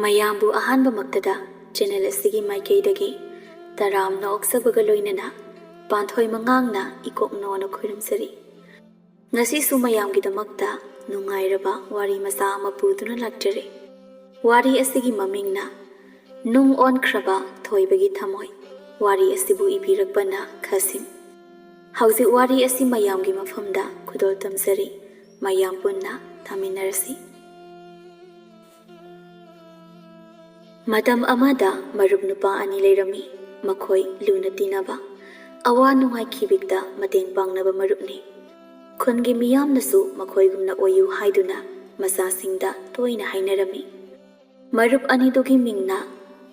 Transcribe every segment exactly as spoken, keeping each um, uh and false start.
ꯃꯌꯥꯝꯕꯨ ꯑꯍꯥꯟꯕꯃꯛꯇꯗ channel ꯑꯁꯤꯒꯤ ꯃꯥꯏꯀꯩꯗꯒꯤ ꯇꯔꯥꯝꯅ ꯑꯣꯛꯆꯕꯒ ꯂꯣꯏꯅꯅ ꯄꯥꯟꯊꯣꯏ ꯃꯉꯥꯡꯅ ꯏꯀꯣꯛ ꯅꯣꯅ ꯈꯨꯔꯨꯝꯖꯔꯤ꯫ ꯉꯁꯤꯁꯨ ꯃꯌꯥꯝꯒꯤꯗꯃꯛꯇ ꯅꯨꯡꯉꯥꯏꯔꯕ ꯋꯥꯔꯤ ꯃꯆꯥ ꯑꯃ ꯄꯨꯗꯨꯅ ꯂꯥꯛꯆꯔꯤ꯫ ꯋꯥꯔꯤ ꯑꯁꯤꯒꯤ ꯃꯃꯤꯡꯅ ꯅꯨꯡ ꯑꯣꯟꯈ꯭ꯔꯕ ꯊꯣꯏꯕꯒꯤ ꯊꯃꯣꯏ꯫ ꯋꯥꯔꯤ ꯑꯁꯤꯕꯨ ꯏꯕꯤꯔꯛꯄꯅ ꯈꯥꯁꯤꯝ꯫ ꯍꯧꯖꯤꯛ ꯋꯥꯔꯤ ꯑꯁꯤ ꯃꯌꯥꯝꯒꯤ ꯃꯐꯝꯗ ꯈꯨꯗꯣꯜ ꯇꯝꯖꯔꯤ꯫ ꯃꯌꯥꯝ ꯄꯨꯟꯅ ꯇꯥꯃꯤꯟꯅꯔꯁꯤ꯫ ꯃꯇꯝ ꯑꯃꯗ ꯃꯔꯨꯞ ꯅꯨꯄꯥ ꯑꯅꯤ ꯂꯩꯔꯝꯃꯤ꯫ ꯃꯈꯣꯏ ꯂꯨꯅ ꯇꯤꯟꯅꯕ, ꯑꯋꯥ ꯅꯨꯡꯉꯥꯏ ꯈꯤꯕꯤꯛꯇ ꯃꯇꯦꯡ ꯄꯥꯡꯅꯕ ꯃꯔꯨꯞꯅꯤ꯫ ꯈꯨꯟꯒꯤ ꯃꯤꯌꯥꯝꯅꯁꯨ ꯃꯈꯣꯏꯒꯨꯝꯅ ꯑꯣꯏꯌꯨ ꯍꯥꯏꯗꯨꯅ ꯃꯆꯥꯁꯤꯡꯗ ꯇꯣꯏꯅ ꯍꯥꯏꯅꯔꯝꯃꯤ꯫ ꯃꯔꯨꯞ ꯑꯅꯤꯗꯨꯒꯤ ꯃꯤꯡꯅ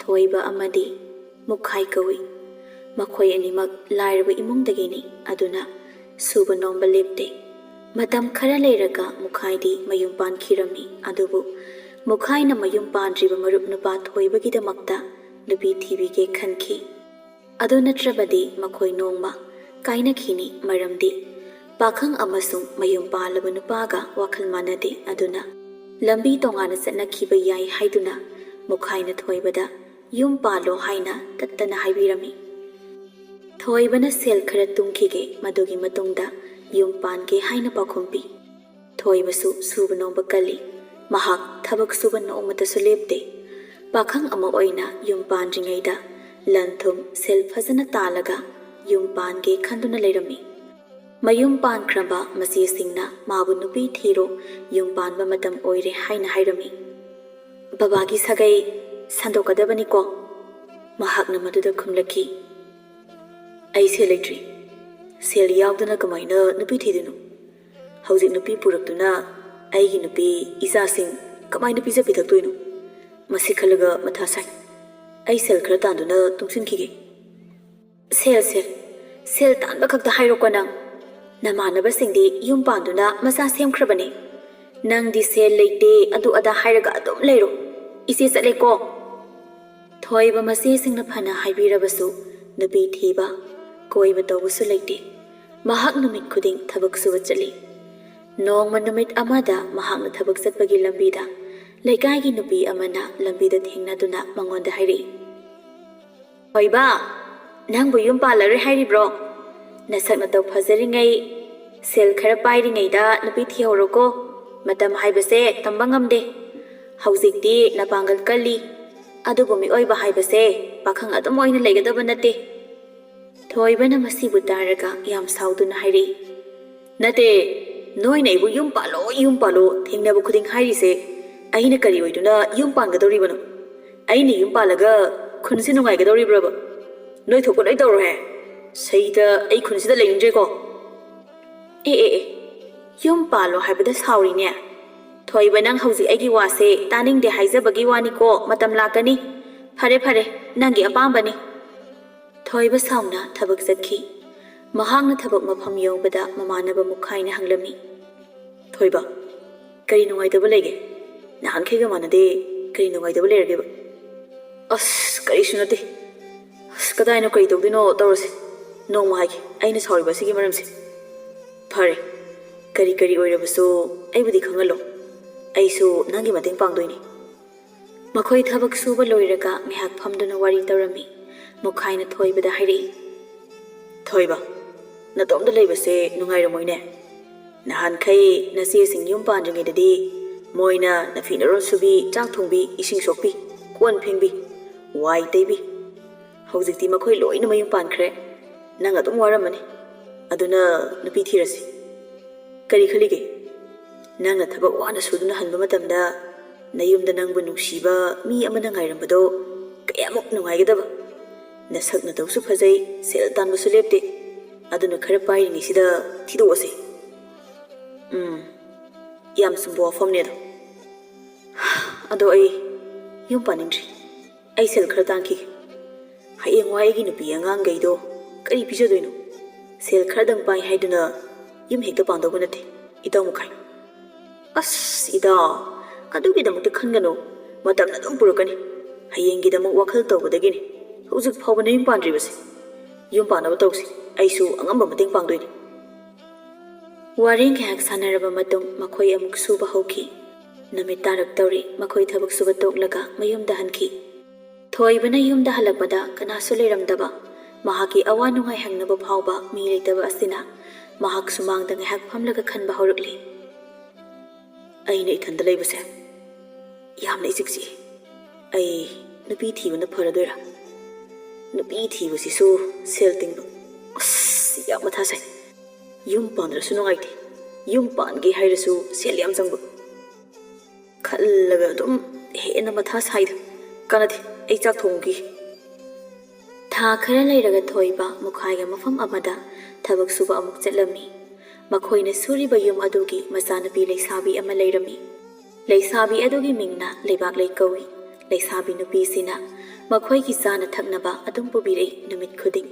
ꯊꯣꯏꯕ ꯑꯃꯗꯤ ꯃꯨꯈꯥꯏ ꯀꯧꯏ꯫ ꯃꯈꯣꯏ ꯑꯅꯤꯃꯛ ꯂꯥꯏꯔꯕ ꯏꯃꯨꯡꯗꯒꯤꯅꯤ, ꯑꯗꯨꯅ ꯁꯨꯕ ꯅꯣꯝꯕ ꯂꯦꯞꯇꯦ꯫ ꯃꯇꯝ ꯈꯔ ꯂꯩꯔꯒ ꯃꯨꯈꯥꯏꯗꯤ ꯃꯌꯨꯝ ꯄꯥꯟꯈꯤꯔꯝꯃꯤ, ꯑꯗꯨꯕꯨ ꯃꯨꯈꯥꯏꯅ ꯃꯌꯨꯝ ꯄꯥꯟꯗ꯭ꯔꯤꯕ ꯃꯔꯨꯞ ꯅꯨꯄꯥ ꯊꯣꯏꯕꯒꯤꯗꯃꯛꯇ ꯅꯨꯄꯤ ꯊꯤꯕꯤꯒꯦ ꯈꯟꯈꯤ꯫ ꯑꯗꯨ ꯅꯠꯇ꯭ꯔꯕꯗꯤ ꯃꯈꯣꯏ ꯅꯣꯡꯃ ꯀꯥꯏꯅꯈꯤꯅꯤ, ꯃꯔꯝꯗꯤ ꯄꯥꯈꯪ ꯑꯃꯁꯨꯡ ꯃꯌꯨꯝ ꯄꯥꯜꯂꯕ ꯅꯨꯄꯥꯒ ꯋꯥꯈꯜ ꯃꯥꯟꯅꯗꯦ, ꯑꯗꯨꯅ ꯂꯝꯕꯤ ꯇꯣꯉꯥꯟꯅ ꯆꯠꯅꯈꯤꯕ ꯌꯥꯏ ꯍꯥꯏꯗꯨꯅ ꯃꯨꯈꯥꯏꯅ ꯊꯣꯏꯕꯗ ꯌꯨꯝ ꯄꯥꯜꯂꯣ ꯍꯥꯏꯅ ꯇꯠꯇꯅ ꯍꯥꯏꯕꯤꯔꯝꯃꯤ꯫ ꯊꯣꯏꯕꯅ ꯁꯦꯜ ꯈꯔ ꯇꯨꯡꯈꯤꯒꯦ, ꯃꯗꯨꯒꯤ ꯃꯇꯨꯡꯗ ꯌꯨꯝ ꯄꯥꯟꯒꯦ ꯍꯥꯏꯅ ꯄꯥꯎꯈꯨꯝ ꯄꯤ꯫ ꯊꯣꯏꯕꯁꯨ ꯁꯨꯕ ꯅꯣꯝꯕ ꯀꯜꯂꯤ꯫ ꯃꯍꯥꯛ ꯊꯕꯛ ꯁꯨꯕ ꯅꯣꯡꯃꯇꯁꯨ ꯂꯦꯞꯇꯦ꯫ ꯄꯥꯈꯪ ꯑꯃ ꯑꯣꯏꯅ ꯌꯨꯝ ꯄꯥꯟꯗ꯭ꯔꯤꯉꯩꯗ ꯂꯟ ꯊꯨꯝ ꯁꯦꯜ ꯐꯖꯅ ꯇꯥꯜꯂꯒ ꯌꯨꯝ ꯄꯥꯟꯒꯦ ꯈꯟꯗꯨꯅ ꯂꯩꯔꯝꯃꯤ꯫ ꯃꯌꯨꯝ ꯄꯥꯟꯈ꯭ꯔꯕ ꯃꯆꯦꯁꯤꯡꯅ ꯃꯥꯕꯨ ꯅꯨꯄꯤ ꯊꯤꯔꯣ, ꯌꯨꯝ ꯄꯥꯟꯕ ꯃꯇꯝ ꯑꯣꯏꯔꯦ ꯍꯥꯏꯅ ꯍꯥꯏꯔꯝꯃꯤ꯫ ꯕꯕꯥꯒꯤ ꯁꯥꯒꯩ ꯁꯟꯗꯣꯛꯀꯗꯕꯅꯤꯀꯣ? ꯃꯍꯥꯛꯅ ꯃꯗꯨꯗ ꯈꯨꯝꯂꯛꯈꯤ, ꯑꯩ ꯁꯦꯜ ꯂꯩꯇ꯭ꯔꯤ꯫ ꯁꯦꯜ ꯌꯥꯎꯗꯅ ꯀꯃꯥꯏꯅ ꯅꯨꯄꯤ ꯊꯤꯗꯣꯏꯅꯣ? ꯍꯧꯖꯤꯛ ꯅꯨꯄꯤ ꯄꯨꯔꯛꯇꯨꯅ ꯑꯩꯒꯤ ꯅꯨꯄꯤ ꯏꯆꯥꯁꯤꯡ ꯀꯃꯥꯏꯅ ꯄꯤꯖ ꯄꯤꯊꯛꯇꯣꯏꯅꯣ? ꯃꯁꯤ ꯈꯜꯂꯒ ꯃꯊꯥ ꯁꯥꯏ꯫ ꯑꯩ ꯁꯦꯜ ꯈꯔ ꯇꯥꯟꯗꯨꯅ ꯇꯨꯡꯁꯤꯟꯈꯤꯒꯦ꯫ ꯁꯦꯜ, ꯁꯦꯜ, ꯁꯦꯜ ꯇꯥꯟꯕ ꯈꯛꯇ ꯍꯥꯏꯔꯣꯀꯣ ꯅꯪ꯫ ꯅꯃꯥꯟꯅꯕꯁꯤꯡꯗꯤ ꯌꯨꯝ ꯄꯥꯟꯗꯨꯅ ꯃꯆꯥ ꯁꯦꯝꯈ꯭ꯔꯕꯅꯦ꯫ ꯅꯪꯗꯤ ꯁꯦꯜ ꯂꯩꯇꯦ, ꯑꯗꯨ ꯑꯗꯥ ꯍꯥꯏꯔꯒ ꯑꯗꯨꯝ ꯂꯩꯔꯣ꯫ ꯏꯆꯦ ꯆꯠꯂꯦꯀꯣ꯫ ꯊꯣꯏꯕ ꯃꯆꯦꯁꯤꯡꯅ ꯐꯅ ꯍꯥꯏꯕꯤꯔꯕꯁꯨ ꯅꯨꯄꯤ ꯊꯤꯕ, ꯀꯣꯏꯕ ꯇꯧꯕꯁꯨ ꯂꯩꯇꯦ꯫ ꯃꯍꯥꯛ ꯅꯨꯃꯤꯠ ꯈꯨꯗꯤꯡ ꯊꯕꯛ ꯁꯨꯕ ꯆꯠꯂꯤ꯫ ꯅꯣꯡꯃ ꯅꯨꯃꯤꯠ ꯑꯃꯗ ꯃꯍꯥꯛꯅ ꯊꯕꯛ ꯆꯠꯄꯒꯤ ꯂꯝꯕꯤꯗ ꯂꯩꯀꯥꯏꯒꯤ ꯅꯨꯄꯤ ꯑꯃꯅ ꯂꯝꯕꯤꯗ ꯊꯦꯡꯅꯗꯨꯅ ꯃꯉꯣꯟꯗ ꯍꯥꯏꯔꯛꯏ, "ꯊꯣꯏꯕ, ꯅꯪꯕꯨ ꯌꯨꯝ ꯄꯥꯜꯂꯔꯣꯏ ꯍꯥꯏꯔꯤꯕ꯭ꯔꯣ? ꯅꯁꯛ ꯅꯇꯧ ꯐꯖꯔꯤꯉꯩ, ꯁꯦꯜ ꯈꯔ ꯄꯥꯏꯔꯤꯉꯩꯗ ꯅꯨꯄꯤ ꯊꯤꯍꯧꯔꯣꯀꯣ꯫ ꯃꯇꯝ ꯍꯥꯏꯕꯁꯦ ꯇꯝꯕ ꯉꯝꯗꯦ꯫ ꯍꯧꯖꯤꯛꯇꯤ ꯅꯄꯥꯡꯒꯜ ꯀꯜꯂꯤ꯫ ꯑꯗꯨꯕꯨ ꯃꯤꯑꯣꯏꯕ ꯍꯥꯏꯕꯁꯦ ꯄꯥꯈꯪ ꯑꯗꯨꯝ ꯑꯣꯏꯅ ꯂꯩꯒꯗꯕ ꯅꯠꯇꯦ꯫" ꯊꯣꯏꯕꯅ ꯃꯁꯤꯕꯨ ꯇꯥꯔꯒ ꯌꯥꯝ ꯁꯥꯎꯗꯨꯅ ꯍꯥꯏꯔꯛꯏ, "ꯅꯠꯇꯦ, ꯅꯣꯏꯅ ꯑꯩꯕꯨ ꯌꯨꯝ ꯄꯥꯜꯂꯣ, ꯌꯨꯝ ꯄꯥꯜꯂꯣ ꯊꯦꯡꯅꯕ ꯈꯨꯗꯤꯡ ꯍꯥꯏꯔꯤꯁꯦ ꯑꯩꯅ ꯀꯔꯤ ꯑꯣꯏꯗꯨꯅ ꯌꯨꯝ ꯄꯥꯟꯒꯗꯧꯔꯤꯕꯅꯣ? ꯑꯩꯅ ꯌꯨꯝ ꯄꯥꯜꯂꯒ ꯈꯨꯟꯁꯤ ꯅꯨꯡꯉꯥꯏꯒꯗꯧꯔꯤꯕ꯭ꯔꯕ? ꯅꯣꯏ ꯊꯣꯛꯄ ꯂꯣꯏ ꯇꯧꯔꯣꯍꯦ꯫ ꯁꯩꯗ ꯑꯩ ꯈꯨꯟꯁꯤꯗ ꯂꯩꯅꯤꯡꯗ꯭ꯔꯦꯀꯣ꯫" "ꯑꯦ, ꯑꯦ, ꯑꯦ, ꯌꯨꯝ ꯄꯥꯜꯂꯣ ꯍꯥꯏꯕꯗ ꯁꯥꯎꯔꯤꯅꯦ? ꯊꯣꯏꯕ, ꯅꯪ ꯍꯧꯖꯤꯛ ꯑꯩꯒꯤ ꯋꯥꯁꯦ ꯇꯥꯅꯤꯡꯗꯦ ꯍꯥꯏꯖꯕꯒꯤ ꯋꯥꯅꯤꯀꯣ, ꯃꯇꯝ ꯂꯥꯛꯀꯅꯤ꯫ ꯐꯔꯦ, ꯐꯔꯦ, ꯅꯪꯒꯤ ꯑꯄꯥꯝꯕꯅꯤ꯫" ꯊꯣꯏꯕ ꯁꯥꯎꯅ ꯊꯕꯛ ꯆꯠꯈꯤ꯫ ꯃꯍꯥꯛꯅ ꯊꯕꯛ ꯃꯐꯝ ꯌꯧꯕꯗ ꯃꯃꯥꯟꯅꯕ ꯃꯨꯈꯥꯏꯅ ꯍꯪꯂꯝꯃꯤ, "ꯊꯣꯏꯕ, ꯀꯔꯤ ꯅꯨꯡꯉꯥꯏꯇꯕ ꯂꯩꯒꯦ? ꯅꯍꯥꯟꯈꯩꯒ ꯃꯥꯟꯅꯗꯦ, ꯀꯔꯤ ꯅꯨꯡꯉꯥꯏꯇꯕ ꯂꯩꯔꯒꯦꯕ?" "ꯑꯁ, ꯀꯔꯤꯁꯨ ꯅꯠꯇꯦ꯫ ꯑꯁ, ꯀꯗꯥꯏꯅꯣ, ꯀꯔꯤ ꯇꯧꯗꯣꯏꯅꯣ ꯇꯧꯔꯁꯦ꯫ ꯅꯣꯡꯃ ꯍꯥꯏꯒꯦ ꯑꯩꯅ ꯁꯥꯎꯔꯤꯕ ꯑꯁꯤꯒꯤ ꯃꯔꯝꯁꯦ꯫" "ꯐꯔꯦ, ꯀꯔꯤ ꯀꯔꯤ ꯑꯣꯏꯔꯕꯁꯨ ꯑꯩꯕꯨꯗꯤ ꯈꯪꯍꯜꯂꯣ꯫ ꯑꯩꯁꯨ ꯅꯪꯒꯤ ꯃꯇꯦꯡ ꯄꯥꯡꯗꯣꯏꯅꯤ꯫" ꯃꯈꯣꯏ ꯊꯕꯛ ꯁꯨꯕ ꯂꯣꯏꯔꯒ ꯉꯥꯏꯍꯥꯛ ꯐꯝꯗꯨꯅ ꯋꯥꯔꯤ ꯇꯧꯔꯝꯃꯤ꯫ ꯃꯨꯈꯥꯏꯅ ꯊꯣꯏꯕꯗ ꯍꯥꯏꯔꯛꯏ, "ꯊꯣꯏꯕ, ꯅꯇꯣꯝꯇ ꯂꯩꯕꯁꯦ ꯅꯨꯡꯉꯥꯏꯔꯝꯃꯣꯏꯅꯦ꯫ ꯅꯍꯥꯟꯈꯩ ꯅꯆꯦꯁꯤꯡ ꯌꯨꯝ ꯄꯥꯟꯗ꯭ꯔꯤꯉꯩꯗꯗꯤ ꯃꯣꯏꯅ ꯅꯐꯤ ꯅꯔꯣꯜ ꯁꯨꯕꯤ, ꯆꯥꯛ ꯊꯣꯡꯕꯤ, ꯏꯁꯤꯡ ꯁꯣꯛꯄꯤ, ꯀꯣꯟ ꯐꯦꯡꯕꯤ, ꯋꯥꯏ ꯇꯩꯕꯤ꯫ ꯍꯧꯖꯤꯛꯇꯤ ꯃꯈꯣꯏ ꯂꯣꯏꯅ ꯃꯌꯨꯝ ꯄꯥꯟꯈ꯭ꯔꯦ꯫ ꯅꯪ ꯑꯗꯨꯝ ꯋꯥꯔꯝꯃꯅꯤ꯫ ꯑꯗꯨꯅ ꯅꯨꯄꯤ ꯊꯤꯔꯁꯤ꯫ ꯀꯔꯤ ꯈꯜꯂꯤꯒꯦ? ꯅꯪꯅ ꯊꯕꯛ ꯋꯥꯅ ꯁꯨꯗꯨꯅ ꯍꯟꯕ ꯃꯇꯝꯗ ꯅꯌꯨꯝꯗ ꯅꯪꯕꯨ ꯅꯨꯡꯁꯤꯕ ꯃꯤ ꯑꯃꯅ ꯉꯥꯏꯔꯝꯕꯗꯣ ꯀꯌꯥꯃꯨꯛ ꯅꯨꯡꯉꯥꯏꯒꯗꯕ꯫ ꯅꯁꯛ ꯅꯇꯧꯁꯨ ꯐꯖꯩ, ꯁꯦꯜ ꯇꯥꯟꯕꯁꯨ ꯂꯦꯞꯇꯦ꯫ ꯑꯗꯨꯅ ꯈꯔ ꯄꯥꯏꯔꯤꯉꯩꯁꯤꯗ ꯊꯤꯗꯣꯛꯑꯁꯤ꯫" "ꯎꯝ, ꯌꯥꯝ ꯆꯨꯝꯕ ꯋꯥꯐꯝꯅꯦ ꯑꯗꯣ꯫ ꯑꯗꯣ ꯑꯩ ꯌꯨꯝ ꯄꯥꯅꯤꯡꯗ꯭ꯔꯤ꯫ ꯑꯩ ꯁꯦꯜ ꯈꯔ ꯇꯥꯟꯈꯤꯒꯦ꯫ ꯍꯌꯦꯡꯋꯥꯏ ꯑꯩꯒꯤ ꯅꯨꯄꯤ ꯑꯉꯥꯡꯈꯩꯗꯣ ꯀꯔꯤ ꯄꯤꯖꯗꯣꯏꯅꯣ? ꯁꯦꯜ ꯈꯔꯗꯪ ꯄꯥꯏ ꯍꯥꯏꯗꯨꯅ ꯌꯨꯝ ꯍꯦꯛꯇ ꯄꯥꯟꯗꯧꯕ ꯅꯠꯇꯦ, ꯏꯇꯥꯎ ꯃꯈꯥꯏ꯫" "ꯑꯁ, ꯏꯇꯥꯎ, ꯑꯗꯨꯒꯤꯗꯃꯛꯇ ꯈꯟꯒꯅꯨ꯫ ꯃꯇꯝꯅ ꯑꯗꯨꯝ ꯄꯨꯔꯛꯀꯅꯤ꯫ ꯍꯌꯦꯡꯒꯤꯗꯃꯛ ꯋꯥꯈꯜ ꯇꯧꯕꯗꯒꯤꯅꯤ ꯍꯧꯖꯤꯛ ꯐꯥꯎꯕ ꯅꯌꯨꯝ ꯄꯥꯟꯗ꯭ꯔꯤꯕꯁꯦ꯫ ꯌꯨꯝ ꯄꯥꯟꯅꯕ ꯇꯧꯁꯤ꯫ ꯑꯩꯁꯨ ꯑꯉꯝꯕ ꯃꯇꯦꯡ ꯄꯥꯡꯗꯣꯏꯅꯤ꯫" ꯋꯥꯔꯤ ꯉꯥꯏꯍꯥꯛ ꯁꯥꯟꯅꯔꯕ ꯃꯇꯨꯡ ꯃꯈꯣꯏ ꯑꯃꯨꯛ ꯁꯨꯕ ꯍꯧꯈꯤ꯫ ꯅꯨꯃꯤꯠ ꯇꯥꯔꯛꯇꯧꯔꯦ꯫ ꯃꯈꯣꯏ ꯊꯕꯛ ꯁꯨꯕ ꯇꯣꯛꯂꯒ ꯃꯌꯨꯝꯗ ꯍꯟꯈꯤ꯫ ꯊꯣꯏꯕꯅ ꯌꯨꯝꯗ ꯍꯜꯂꯛꯄꯗ ꯀꯅꯥꯁꯨ ꯂꯩꯔꯝꯗꯕ꯫ ꯃꯍꯥꯛꯀꯤ ꯑꯋꯥ ꯅꯨꯡꯉꯥꯏ ꯍꯪꯅꯕ ꯐꯥꯎꯕ ꯃꯤ ꯂꯩꯇꯕ ꯑꯁꯤꯅ ꯃꯍꯥꯛ ꯁꯨꯃꯥꯡꯗ ꯉꯥꯏꯍꯥꯛ ꯐꯝꯂꯒ ꯈꯟꯕ ꯍꯧꯔꯛꯂꯤ꯫ "ꯑꯩꯅ ꯏꯊꯟꯗ ꯂꯩꯕꯁꯦ ꯌꯥꯝꯅ ꯏꯆꯤꯛ ꯆꯤꯛꯏ꯫ ꯑꯩ ꯅꯨꯄꯤ ꯊꯤꯕꯅ ꯐꯔꯗꯣꯏꯔꯥ? ꯅꯨꯄꯤ ꯊꯤꯕꯁꯤꯁꯨ ꯁꯦꯜ ꯇꯤꯡꯕ꯫ ꯑꯁ, ꯌꯥꯝ ꯃꯊꯥ ꯁꯥꯏ꯫ ꯌꯨꯝ ꯄꯥꯟꯗ꯭ꯔꯁꯨ ꯅꯨꯡꯉꯥꯏꯇꯦ꯫ ꯌꯨꯝ ꯄꯥꯟꯒꯦ ꯍꯥꯏꯔꯁꯨ ꯁꯦꯜ ꯌꯥꯝ ꯆꯪꯕ꯫ ꯈꯜꯂꯒ ꯑꯗꯨꯝ ꯍꯦꯟꯅ ꯃꯊꯥ ꯁꯥꯏꯗ꯫ ꯀꯥꯟꯅꯗꯦ, ꯑꯩ ꯆꯥꯛ ꯊꯣꯡꯈꯤ꯫" ꯊꯥ ꯈꯔ ꯂꯩꯔꯒ ꯊꯣꯏꯕ ꯃꯨꯈꯥꯏꯒ ꯃꯐꯝ ꯑꯃꯗ ꯊꯕꯛ ꯁꯨꯕ ꯑꯃꯨꯛ ꯆꯠꯂꯝꯃꯤ꯫ ꯃꯈꯣꯏꯅ ꯁꯨꯔꯤꯕ ꯌꯨꯝ ꯑꯗꯨꯒꯤ ꯃꯆꯥꯅꯨꯄꯤ ꯂꯩꯁꯥꯕꯤ ꯑꯃ ꯂꯩꯔꯝꯃꯤ꯫ ꯂꯩꯁꯥꯕꯤ ꯑꯗꯨꯒꯤ ꯃꯤꯡꯅ ꯂꯩꯕꯥꯛꯂꯩ ꯀꯧꯏ꯫ ꯂꯩꯁꯥꯕꯤ ꯅꯨꯄꯤꯁꯤꯅ ꯃꯈꯣꯏꯒꯤ ꯆꯥꯅ ꯊꯛꯅꯕ ꯑꯗꯨꯝ ꯄꯨꯕꯤꯔꯛꯏ ꯅꯨꯃꯤꯠ ꯈꯨꯗꯤꯡ꯫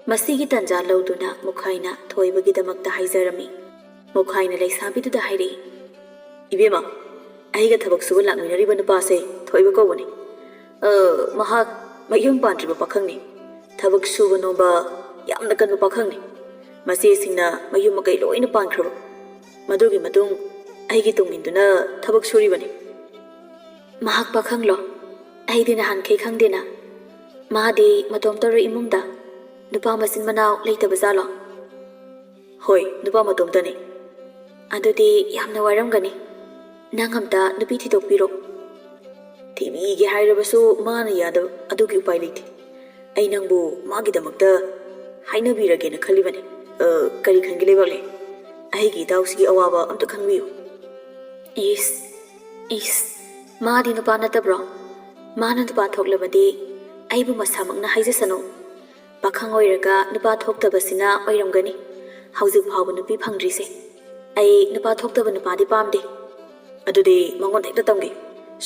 ꯃꯁꯤꯒꯤ ꯇꯟꯖꯥ ꯂꯧꯗꯨꯅ ꯃꯨꯈꯥꯏꯅ ꯊꯣꯏꯕꯒꯤꯗꯃꯛꯇ ꯍꯥꯏꯖꯔꯝꯃꯤ꯫ ꯃꯨꯈꯥꯏꯅ ꯂꯩꯁꯥꯕꯤꯗꯨꯗ ꯍꯥꯏꯔꯛꯏ, "ꯏꯕꯦꯝꯃ, ꯑꯩꯒ ꯊꯕꯛ ꯁꯨꯕ ꯂꯥꯛꯃꯤꯟꯅꯔꯤꯕ ꯅꯨꯄꯥꯁꯦ ꯊꯣꯏꯕ ꯀꯧꯕꯅꯤ꯫ ꯑ, ꯃꯍꯥꯛ ꯃꯌꯨꯝ ꯄꯥꯟꯗ꯭ꯔꯤꯕ ꯄꯥꯈꯪꯅꯤ꯫ ꯊꯕꯛ ꯁꯨꯕ ꯅꯣꯝꯕ ꯌꯥꯝꯅ ꯀꯟꯕ ꯄꯥꯈꯪꯅꯤ꯫ ꯃꯆꯦꯁꯤꯡꯅ ꯃꯌꯨꯝ ꯃꯀꯩ ꯂꯣꯏꯅ ꯄꯥꯟꯈ꯭ꯔꯕ꯫ ꯃꯗꯨꯒꯤ ꯃꯇꯨꯡ ꯑꯩꯒꯤ ꯇꯨꯡ ꯏꯟꯗꯨꯅ ꯊꯕꯛ ꯁꯨꯔꯤꯕꯅꯤ꯫" "ꯃꯍꯥꯛ ꯄꯥꯈꯪꯂꯣ? ꯑꯩꯗꯤ ꯅꯍꯥꯟꯈꯩ ꯈꯪꯗꯦꯅ꯫ ꯃꯥꯗꯤ ꯃꯇꯣꯝꯇꯔꯣ ꯏꯃꯨꯡꯗ? ꯅꯨꯄꯥ ꯃꯆꯤꯟ ꯃꯅꯥꯎ ꯂꯩꯇꯕ ꯖꯥꯠꯂꯣ?" "ꯍꯣꯏ, ꯅꯨꯄꯥ ꯃꯇꯣꯝꯇꯅꯤ꯫" "ꯑꯗꯨꯗꯤ ꯌꯥꯝꯅ ꯋꯥꯔꯝꯒꯅꯤ꯫ ꯅꯪ ꯑꯝꯇ ꯅꯨꯄꯤ ꯊꯤꯗꯣꯛꯄꯤꯔꯣ꯫" "ꯊꯤꯕꯤꯒꯦ ꯍꯥꯏꯔꯕꯁꯨ ꯃꯥꯅ ꯌꯥꯗꯕ, ꯑꯗꯨꯒꯤ ꯎꯄꯥꯏ ꯂꯩꯇꯦ꯫ ꯑꯩ ꯅꯪꯕꯨ ꯃꯥꯒꯤꯗꯃꯛꯇ ꯍꯥꯏꯅꯕꯤꯔꯒꯦꯅ ꯈꯜꯂꯤꯕꯅꯤ꯫ ꯑ, ꯀꯔꯤ ꯈꯟꯒꯦ ꯂꯩꯕꯥꯛꯂꯦ? ꯑꯩꯒꯤ ꯏꯇꯥꯎꯁꯤꯒꯤ ꯑꯋꯥꯕ ꯑꯝꯇ ꯈꯪꯕꯤꯌꯨ꯫" "ꯏꯁ, ꯏꯁ, ꯃꯥꯗꯤ ꯅꯨꯄꯥ ꯅꯠꯇꯕ꯭ꯔꯣ? ꯃꯥꯅ ꯅꯨꯄꯥ ꯊꯣꯛꯂꯕꯗꯤ ꯑꯩꯕꯨ ꯃꯁꯥꯃꯛꯅ ꯍꯥꯏꯖꯁꯅꯨ꯫ ꯄꯥꯈꯪ ꯑꯣꯏꯔꯒ ꯅꯨꯄꯥ ꯊꯣꯛꯇꯕꯁꯤꯅ ꯑꯣꯏꯔꯝꯒꯅꯤ ꯍꯧꯖꯤꯛ ꯐꯥꯎꯕ ꯅꯨꯄꯤ ꯐꯪꯗ꯭ꯔꯤꯁꯦ꯫ ꯑꯩ ꯅꯨꯄꯥ ꯊꯣꯛꯇꯕ ꯅꯨꯄꯥꯗꯤ ꯄꯥꯝꯗꯦ꯫" "ꯑꯗꯨꯗꯤ ꯃꯉꯣꯟꯗ ꯍꯦꯛꯇ ꯇꯝꯒꯦ꯫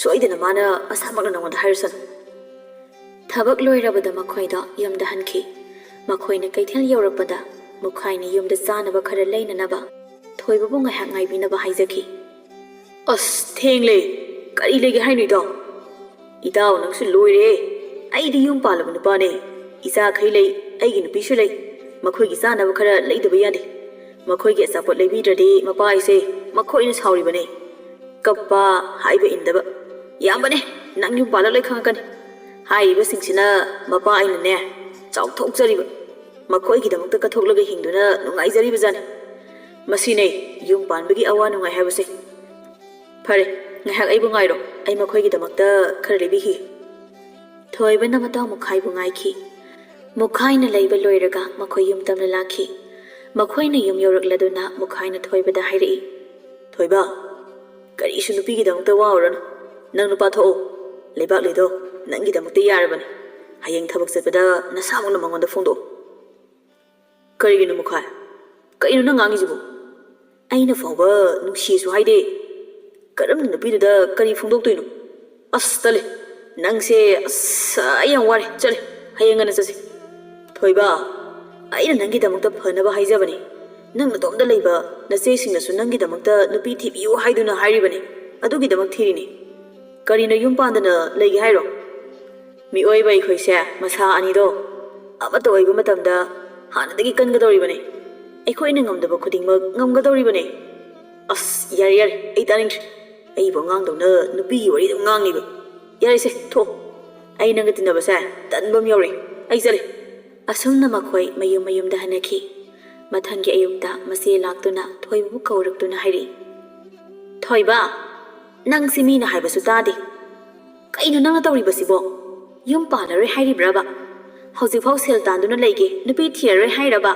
ꯁꯣꯏꯗꯅ ꯃꯥꯅ ꯃꯁꯥꯃꯛꯅ ꯅꯉꯣꯟꯗ ꯍꯥꯏꯔꯁꯅꯨ꯫" ꯊꯕꯛ ꯂꯣꯏꯔꯕꯗ ꯃꯈꯣꯏꯗꯣ ꯌꯨꯝꯗ ꯍꯟꯈꯤ꯫ ꯃꯈꯣꯏꯅ ꯀꯩꯊꯦꯜ ꯌꯧꯔꯛꯄꯗ ꯃꯨꯈꯥꯏꯅ ꯌꯨꯝꯗ ꯆꯥꯅꯕ ꯈꯔ ꯂꯩꯅꯅꯕ ꯊꯣꯏꯕꯕꯨ ꯉꯥꯏꯍꯥꯛ ꯉꯥꯏꯕꯤꯅꯕ ꯍꯥꯏꯖꯈꯤ꯫ "ꯑꯁ, ꯊꯦꯡꯂꯦ꯫ ꯀꯔꯤ ꯂꯩꯒꯦ ꯍꯥꯏꯅꯣ, ꯏꯇꯥꯎ?" "ꯏꯇꯥꯎ, ꯅꯪꯁꯨ ꯂꯣꯏꯔꯦ꯫ ꯑꯩꯗꯤ ꯌꯨꯝ ꯄꯥꯜꯂꯕ ꯅꯨꯄꯥꯅꯦ꯫ ꯏꯆꯥꯈꯩ ꯂꯩ, ꯑꯩꯒꯤ ꯅꯨꯄꯤꯁꯨ ꯂꯩ꯫ ꯃꯈꯣꯏꯒꯤ ꯆꯥꯅꯕ ꯈꯔ ꯂꯩꯗꯕ ꯌꯥꯗꯦ꯫ ꯃꯈꯣꯏꯒꯤ ꯑꯆꯥꯄꯣꯠ ꯂꯩꯕꯤꯗ꯭ꯔꯗꯤ ꯃꯄꯥ ꯑꯩꯁꯦ ꯃꯈꯣꯏꯅ ꯁꯥꯎꯔꯤꯕꯅꯦ꯫" ꯀꯞꯄ, ꯍꯥꯏꯕ ꯏꯟꯗꯕ ꯌꯥꯝꯕꯅꯦ꯫ ꯅꯪ ꯌꯨꯝ ꯄꯥꯜꯂ ꯂꯣꯏ ꯈꯪꯉꯛꯀꯅꯤ꯫ ꯍꯥꯏꯔꯤꯕꯁꯤꯡꯁꯤꯅ ꯃꯄꯥ ꯑꯩꯅꯅꯦ ꯆꯥꯎꯊꯣꯛꯆꯔꯤꯕ, ꯃꯈꯣꯏꯒꯤꯗꯃꯛꯇ ꯀꯠꯊꯣꯛꯂꯒ ꯍꯤꯡꯗꯨꯅ ꯅꯨꯡꯉꯥꯏꯖꯔꯤꯕ ꯖꯥꯠꯅꯤ꯫ ꯃꯁꯤꯅꯦ ꯌꯨꯝ ꯄꯥꯟꯕꯒꯤ ꯑꯋꯥ ꯅꯨꯡꯉꯥꯏ ꯍꯥꯏꯕꯁꯦ꯫ ꯐꯔꯦ, ꯉꯥꯏꯍꯥꯛ ꯑꯩꯕꯨ ꯉꯥꯏꯔꯣ, ꯑꯩ ꯃꯈꯣꯏꯒꯤꯗꯃꯛꯇ ꯈꯔ ꯂꯩꯕꯤꯈꯤꯒꯦ꯫ ꯊꯣꯏꯕꯅ ꯃꯇꯥꯎ ꯃꯨꯈꯥꯏꯕꯨ ꯉꯥꯏꯈꯤ꯫ ꯃꯨꯈꯥꯏꯅ ꯂꯩꯕ ꯂꯣꯏꯔꯒ ꯃꯈꯣꯏ ꯌꯨꯝ ꯇꯝꯅ ꯂꯥꯛꯈꯤ꯫ ꯃꯈꯣꯏꯅ ꯌꯨꯝ ꯌꯧꯔꯛꯂꯗꯨꯅ ꯃꯨꯈꯥꯏꯅ ꯊꯣꯏꯕꯗ ꯍꯥꯏꯔꯛꯏ, "ꯊꯣꯏꯕ, ꯀꯔꯤꯁꯨ ꯅꯨꯄꯤꯒꯤꯗꯃꯛꯇ ꯋꯥꯔꯨꯔꯅꯨ꯫ ꯅꯪ ꯅꯨꯄꯥ ꯊꯣꯛꯑꯣ꯫ ꯂꯩꯕꯥꯛꯂꯩꯗꯣ ꯅꯪꯒꯤꯗꯃꯛꯇ ꯌꯥꯔꯕꯅꯤ꯫ ꯍꯌꯦꯡ ꯊꯕꯛ ꯆꯠꯄꯗ ꯅꯁꯥꯃꯛꯅ ꯃꯉꯣꯟꯗ ꯐꯣꯡꯗꯣꯛꯑꯣ꯫" "ꯀꯔꯤꯒꯤꯅꯣ ꯃꯨꯈꯥꯏ? ꯀꯩꯅꯣ ꯅꯪ ꯉꯥꯡꯉꯤꯁꯤꯕꯨ? ꯑꯩꯅ ꯐꯥꯎꯕ ꯅꯨꯡꯁꯤꯁꯨ ꯍꯥꯏꯗꯦ꯫ ꯀꯔꯝꯅ ꯅꯨꯄꯤꯗꯨꯗ ꯀꯔꯤ ꯐꯣꯡꯗꯣꯛꯇꯣꯏꯅꯣ? ꯑꯁ, ꯇꯜꯂꯦ꯫ ꯅꯪꯁꯦ, ꯑꯁ, ꯑꯩ ꯌꯥꯝ ꯋꯥꯔꯦ꯫ ꯆꯠꯂꯦ꯫ ꯍꯌꯦꯡ ꯉꯟꯅ ꯆꯠꯁꯤ꯫" "ꯊꯣꯏꯕ, ꯑꯩꯅ ꯅꯪꯒꯤꯗꯃꯛꯇ ꯐꯅꯕ ꯍꯥꯏꯖꯕꯅꯤ꯫ ꯅꯪ ꯅꯇꯣꯝꯇ ꯂꯩꯕ ꯅꯆꯦꯁꯤꯡꯅꯁꯨ ꯅꯪꯒꯤꯗꯃꯛꯇ ꯅꯨꯄꯤ ꯊꯤꯕꯤꯌꯨ ꯍꯥꯏꯗꯨꯅ ꯍꯥꯏꯔꯤꯕꯅꯤ꯫ ꯑꯗꯨꯒꯤꯗꯃꯛ ꯊꯤꯔꯤꯅꯤ꯫ ꯀꯔꯤꯅ ꯌꯨꯝ ꯄꯥꯟꯗꯅ ꯂꯩꯒꯦ ꯍꯥꯏꯔꯣ? ꯃꯤꯑꯣꯏꯕ ꯑꯩꯈꯣꯏꯁꯦ ꯃꯁꯥ ꯑꯅꯤꯗꯣ ꯑꯃꯠꯇ ꯑꯣꯏꯕ ꯃꯇꯝꯗ ꯍꯥꯟꯅꯗꯒꯤ ꯀꯟꯒꯗꯧꯔꯤꯕꯅꯤ꯫ ꯑꯩꯈꯣꯏꯅ ꯉꯝꯗꯕ ꯈꯨꯗꯤꯡꯃꯛ ꯉꯝꯒꯗꯧꯔꯤꯕꯅꯤ꯫" "ꯑꯁ, ꯌꯥꯔꯦ, ꯌꯥꯔꯦ, ꯑꯩ ꯇꯥꯅꯤꯡꯗ꯭ꯔꯦ꯫ ꯑꯩꯕꯨ ꯑꯉꯥꯡꯗꯧꯅ ꯅꯨꯄꯤꯒꯤ ꯋꯥꯔꯤ ꯑꯗꯨꯝ ꯉꯥꯡꯉꯤꯕ꯫ ꯌꯥꯔꯦꯁꯦ, ꯊꯣꯛꯑꯣ꯫ ꯑꯩ ꯅꯪꯒ ꯇꯤꯟꯅꯕꯁꯦ ꯇꯟꯕ ꯑꯃ ꯌꯥꯎꯔꯦ꯫ ꯑꯩ ꯆꯠꯂꯦ꯫" ꯑꯁꯨꯝꯅ ꯃꯈꯣꯏ ꯃꯌꯨꯝ ꯃꯌꯨꯝꯗ ꯍꯟꯅꯈꯤ꯫ ꯃꯊꯪꯒꯤ ꯑꯌꯨꯛꯇ ꯃꯆꯦ ꯂꯥꯛꯇꯨꯅ ꯊꯣꯏꯕꯕꯨ ꯀꯧꯔꯛꯇꯨꯅ ꯍꯥꯏꯔꯛꯏ, "ꯊꯣꯏꯕ, ꯅꯪꯁꯤ ꯃꯤꯅ ꯍꯥꯏꯕꯁꯨ ꯇꯥꯗꯦ꯫ ꯀꯩꯅꯣ ꯅꯪꯅ ꯇꯧꯔꯤꯕꯁꯤꯕꯣ? ꯌꯨꯝ ꯄꯥꯜꯂꯔꯣꯏ ꯍꯥꯏꯔꯤꯕ꯭ꯔꯕ? ꯍꯧꯖꯤꯛꯐꯥꯎ ꯁꯦꯜ ꯇꯥꯟꯗꯨꯅ ꯂꯩꯒꯦ, ꯅꯨꯄꯤ ꯊꯤꯔꯔꯣꯏ ꯍꯥꯏꯔꯕ?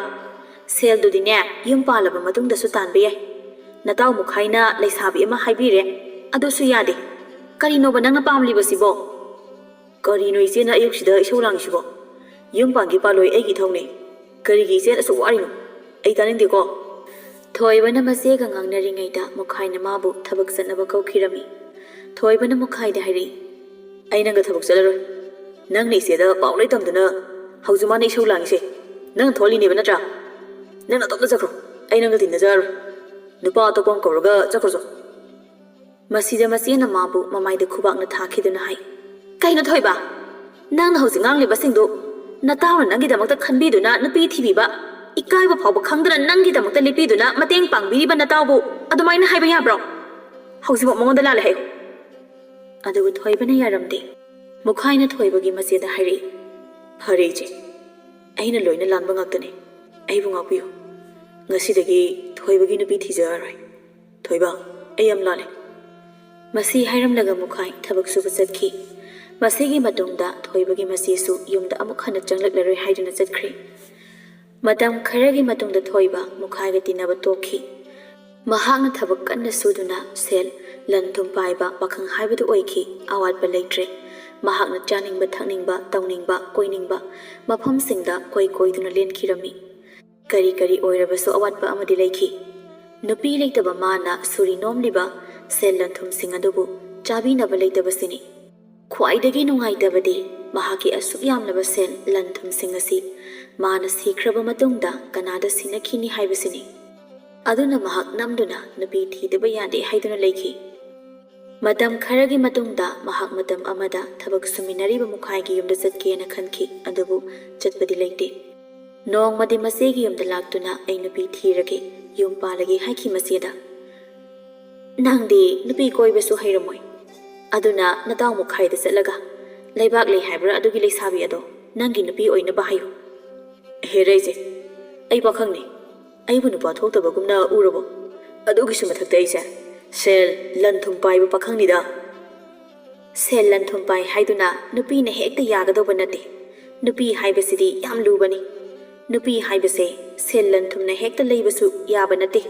ꯁꯦꯜꯗꯨꯗꯤꯅꯦ, ꯌꯨꯝ ꯄꯥꯜꯂꯕ ꯃꯇꯨꯡꯗꯁꯨ ꯇꯥꯟꯕ ꯌꯥꯏ꯫ ꯅꯇꯥꯎ ꯃꯨꯈꯥꯏꯅ ꯂꯩꯁꯥꯕꯤ ꯑꯃ ꯍꯥꯏꯕꯤꯔꯦ, ꯑꯗꯨꯁꯨ ꯌꯥꯗꯦ꯫ ꯀꯔꯤꯅꯣꯕ ꯅꯪꯅ ꯄꯥꯝꯂꯤꯕꯁꯤꯕꯣ?" "ꯀꯔꯤꯅꯣ ꯏꯆꯦꯅ ꯑꯌꯨꯛꯁꯤꯗ ꯏꯁꯧ ꯂꯥꯡꯉꯤꯁꯤꯕꯣ? ꯌꯨꯝ ꯄꯥꯟꯒꯦ ꯄꯥꯜꯂꯣꯏ ꯑꯩꯒꯤ ꯏꯊꯧꯅꯤ꯫ ꯀꯔꯤꯒꯤ ꯏꯆꯦꯅ ꯑꯁꯨꯛ ꯋꯥꯔꯤꯅꯣ? ꯑꯩ ꯇꯥꯅꯤꯡꯗꯦꯀꯣ꯫" ꯊꯣꯏꯕꯅ ꯃꯆꯦꯒ ꯉꯥꯡꯅꯔꯤꯉꯩꯗ ꯃꯨꯈꯥꯏꯅ ꯃꯥꯕꯨ ꯊꯕꯛ ꯆꯠꯅꯕ ꯀꯧꯈꯤꯔꯝꯃꯤ꯫ ꯊꯣꯏꯕꯅ ꯃꯨꯈꯥꯏꯗ ꯍꯥꯏꯔꯛꯏ, "ꯑꯩ ꯅꯪꯒ ꯊꯕꯛ ꯆꯠꯂꯔꯣꯏ꯫ ꯅꯪꯅ ꯏꯆꯦꯗ ꯄꯥꯎ ꯂꯣꯏ ꯇꯝꯗꯨꯅ ꯍꯧꯖꯤꯛ ꯃꯥꯅ ꯏꯁꯧ ꯂꯥꯡꯉꯤꯁꯦ ꯅꯪꯅ ꯊꯣꯛꯍꯜꯂꯤꯅꯦꯕ ꯅꯠꯇ꯭ꯔꯥ? ꯅꯪ ꯅꯇꯣꯝꯇ ꯆꯠꯈ꯭ꯔꯣ꯫ ꯑꯩ ꯅꯪꯒ ꯇꯤꯟꯅꯖꯔꯔꯣꯏ꯫ ꯅꯨꯄꯥ ꯑꯇꯣꯞꯄ ꯑꯃ ꯀꯧꯔꯒ ꯆꯠꯈ꯭ꯔꯣ ꯆꯣ꯫" ꯃꯁꯤꯗ ꯃꯆꯦꯅ ꯃꯥꯕꯨ ꯃꯃꯥꯏꯗ ꯈꯨꯕꯥꯛꯅ ꯊꯥꯈꯤꯗꯨꯅ ꯍꯥꯏ, "ꯀꯩꯅꯣ ꯊꯣꯏꯕ? ꯅꯪꯅ ꯍꯧꯖꯤꯛ ꯉꯥꯡꯂꯤꯕꯁꯤꯡꯗꯨ ꯅꯇꯥꯎꯅ ꯅꯪꯒꯤꯗꯃꯛꯇ ꯈꯟꯕꯤꯗꯨꯅ ꯅꯨꯄꯤ ꯊꯤꯕꯤꯕ, ꯏꯀꯥꯏꯕ ꯐꯥꯎꯕ ꯈꯪꯗꯅ ꯅꯪꯒꯤꯗꯃꯛꯇ ꯂꯦꯞꯄꯤꯗꯨꯅ ꯃꯇꯦꯡ ꯄꯥꯡꯕꯤꯔꯤꯕ ꯅꯇꯥꯎꯕꯨ ꯑꯗꯨꯃꯥꯏꯅ ꯍꯥꯏꯕ ꯌꯥꯕ꯭ꯔꯣ? ꯍꯧꯖꯤꯛꯃꯛ ꯃꯉꯣꯟꯗ ꯂꯥꯜꯂꯦ ꯍꯥꯏꯌꯨ꯫ ꯑꯗꯨꯕꯨ ꯊꯣꯏꯕꯅ ꯌꯥꯔꯝꯗꯦ꯫ ꯃꯨꯈꯥꯏꯅ ꯊꯣꯏꯕꯒꯤ ꯃꯆꯦꯗ ꯍꯥꯏꯔꯛꯏ, "ꯐꯔꯦ ꯏꯆꯦ, ꯑꯩꯅ ꯂꯣꯏꯅ ꯂꯥꯟꯕ ꯉꯥꯛꯇꯅꯤ꯫ ꯑꯩꯕꯨ ꯉꯥꯛꯄꯤꯌꯨ꯫ ꯉꯁꯤꯗꯒꯤ ꯊꯣꯏꯕꯒꯤ ꯅꯨꯄꯤ ꯊꯤꯖꯔꯔꯣꯏ꯫ ꯊꯣꯏꯕ, ꯑꯩ ꯌꯥꯝ ꯂꯥꯜꯂꯦ꯫" ꯃꯁꯤ ꯍꯥꯏꯔꯝꯂꯒ ꯃꯨꯈꯥꯏ ꯊꯕꯛ ꯁꯨꯕ ꯆꯠꯈꯤ꯫ ꯃꯁꯤꯒꯤ ꯃꯇꯨꯡꯗ ꯊꯣꯏꯕꯒꯤ ꯃꯆꯦꯁꯨ ꯌꯨꯝꯗ ꯑꯃꯨꯛ ꯍꯟꯅ ꯆꯪꯂꯛꯂꯔꯣꯏ ꯍꯥꯏꯗꯨꯅ ꯆꯠꯈ꯭ꯔꯦ꯫ ꯃꯇꯝ ꯈꯔꯒꯤ ꯃꯇꯨꯡꯗ ꯊꯣꯏꯕ ꯃꯨꯈꯥꯏꯒ ꯇꯤꯟꯅꯕ ꯇꯣꯛꯈꯤ꯫ ꯃꯍꯥꯛꯅ ꯊꯕꯛ ꯀꯟꯅ ꯁꯨꯗꯨꯅ ꯁꯦꯜ ꯂꯟ ꯊꯨꯝ ꯄꯥꯏꯕ ꯄꯥꯈꯪ ꯍꯥꯏꯕꯗꯨ ꯑꯣꯏꯈꯤ꯫ ꯑꯋꯥꯠꯄ ꯂꯩꯇ꯭ꯔꯦ꯫ ꯃꯍꯥꯛꯅ ꯆꯥꯅꯤꯡꯕ, ꯊꯛꯅꯤꯡꯕ, ꯇꯧꯅꯤꯡꯕ, ꯀꯣꯏꯅꯤꯡꯕ ꯃꯐꯝꯁꯤꯡꯗ ꯀꯣꯏ ꯀꯣꯏꯗꯨꯅ ꯂꯦꯟꯈꯤꯔꯝꯃꯤ꯫ ꯀꯔꯤ ꯀꯔꯤ ꯑꯣꯏꯔꯕꯁꯨ ꯑꯋꯥꯠꯄ ꯑꯃꯗꯤ ꯂꯩꯈꯤ꯫ ꯅꯨꯄꯤ ꯂꯩꯇꯕ ꯃꯥꯅ ꯁꯨꯔꯤ ꯅꯣꯝꯂꯤꯕ ꯁꯦꯜ ꯂꯟ ꯊꯨꯝꯁꯤꯡ ꯑꯗꯨꯕꯨ ꯆꯥꯕꯤꯅꯕ ꯂꯩꯇꯕꯁꯤꯅꯤ꯫ ꯈ꯭ꯋꯥꯏꯗꯒꯤ ꯅꯨꯡꯉꯥꯏꯇꯕꯗꯤ ꯃꯍꯥꯛꯀꯤ ꯑꯁꯨꯛ ꯌꯥꯝꯂꯕ ꯁꯦꯜ ꯂꯟ ꯊꯨꯝꯁꯤꯡ ꯑꯁꯤ ꯃꯥꯅ ꯁꯤꯈ꯭ꯔꯕ ꯃꯇꯨꯡꯗ ꯀꯅꯥꯗ ꯁꯤꯟꯅꯈꯤꯅꯤ ꯍꯥꯏꯕꯁꯤꯅꯤ꯫ ꯑꯗꯨꯅ ꯃꯍꯥꯛ ꯅꯝꯗꯨꯅ ꯅꯨꯄꯤ ꯊꯤꯗꯕ ꯌꯥꯗꯦ ꯍꯥꯏꯗꯨꯅ ꯂꯩꯈꯤ꯫ ꯃꯇꯝ ꯈꯔꯒꯤ ꯃꯇꯨꯡꯗ ꯃꯍꯥꯛ ꯃꯇꯝ ꯑꯃꯗ ꯊꯕꯛ ꯁꯨꯃꯤꯟꯅꯔꯤꯕ ꯃꯨꯈꯥꯏꯒꯤ ꯌꯨꯝꯗ ꯆꯠꯀꯦꯅ ꯈꯟꯈꯤ, ꯑꯗꯨꯕꯨ ꯆꯠꯄꯗꯤ ꯂꯩꯇꯦ꯫ ꯅꯣꯡꯃꯗꯤ ꯃꯆꯦꯒꯤ ꯌꯨꯝꯗ ꯂꯥꯛꯇꯨꯅ, "ꯑꯩ ꯅꯨꯄꯤ ꯊꯤꯔꯒꯦ, ꯌꯨꯝ ꯄꯥꯜꯂꯒꯦ" ꯍꯥꯏꯈꯤ ꯃꯆꯦꯗ꯫ "ꯅꯪꯗꯤ ꯅꯨꯄꯤ ꯀꯣꯏꯕꯁꯨ ꯍꯩꯔꯝꯃꯣꯏ, ꯑꯗꯨꯅ ꯅꯇꯥꯎ ꯃꯨꯈꯥꯏꯗ ꯆꯠꯂꯒ ꯂꯩꯕꯥꯛ ꯂꯩ ꯍꯥꯏꯕ꯭ꯔꯥ ꯑꯗꯨꯒꯤ ꯂꯩꯁꯥꯕꯤ ꯑꯗꯣ ꯅꯪꯒꯤ ꯅꯨꯄꯤ ꯑꯣꯏꯅꯕ ꯍꯥꯏꯌꯨ꯫" "ꯍꯦꯔꯦ ꯏꯆꯦ, ꯑꯩ ꯄꯥꯈꯪꯅꯤ, ꯑꯩꯕꯨ ꯅꯨꯄꯥ ꯊꯣꯛꯇꯕꯒꯨꯝꯅ ꯎꯔꯕꯣ? ꯑꯗꯨꯒꯤꯁꯨ ꯃꯊꯛꯇ ꯑꯩꯁꯦ ꯁꯦꯜ ꯂꯟ ꯊꯨꯝ ꯄꯥꯏꯕ ꯄꯥꯈꯪꯅꯤꯗ꯫" "ꯁꯦꯜ ꯂꯟ ꯊꯨꯝ ꯄꯥꯏ ꯍꯥꯏꯗꯨꯅ ꯅꯨꯄꯤꯅ ꯍꯦꯛꯇ ꯌꯥꯒꯗꯧꯕ ꯅꯠꯇꯦ꯫ ꯅꯨꯄꯤ ꯍꯥꯏꯕꯁꯤꯗꯤ ꯌꯥꯝ ꯂꯨꯕꯅꯤ꯫ ꯅꯨꯄꯤ ꯍꯥꯏꯕꯁꯦ ꯁꯦꯜ ꯂꯟ ꯊꯨꯝꯅ ꯍꯦꯛꯇ ꯂꯩꯕꯁꯨ ꯌꯥꯕ ꯅꯠꯇꯦ꯫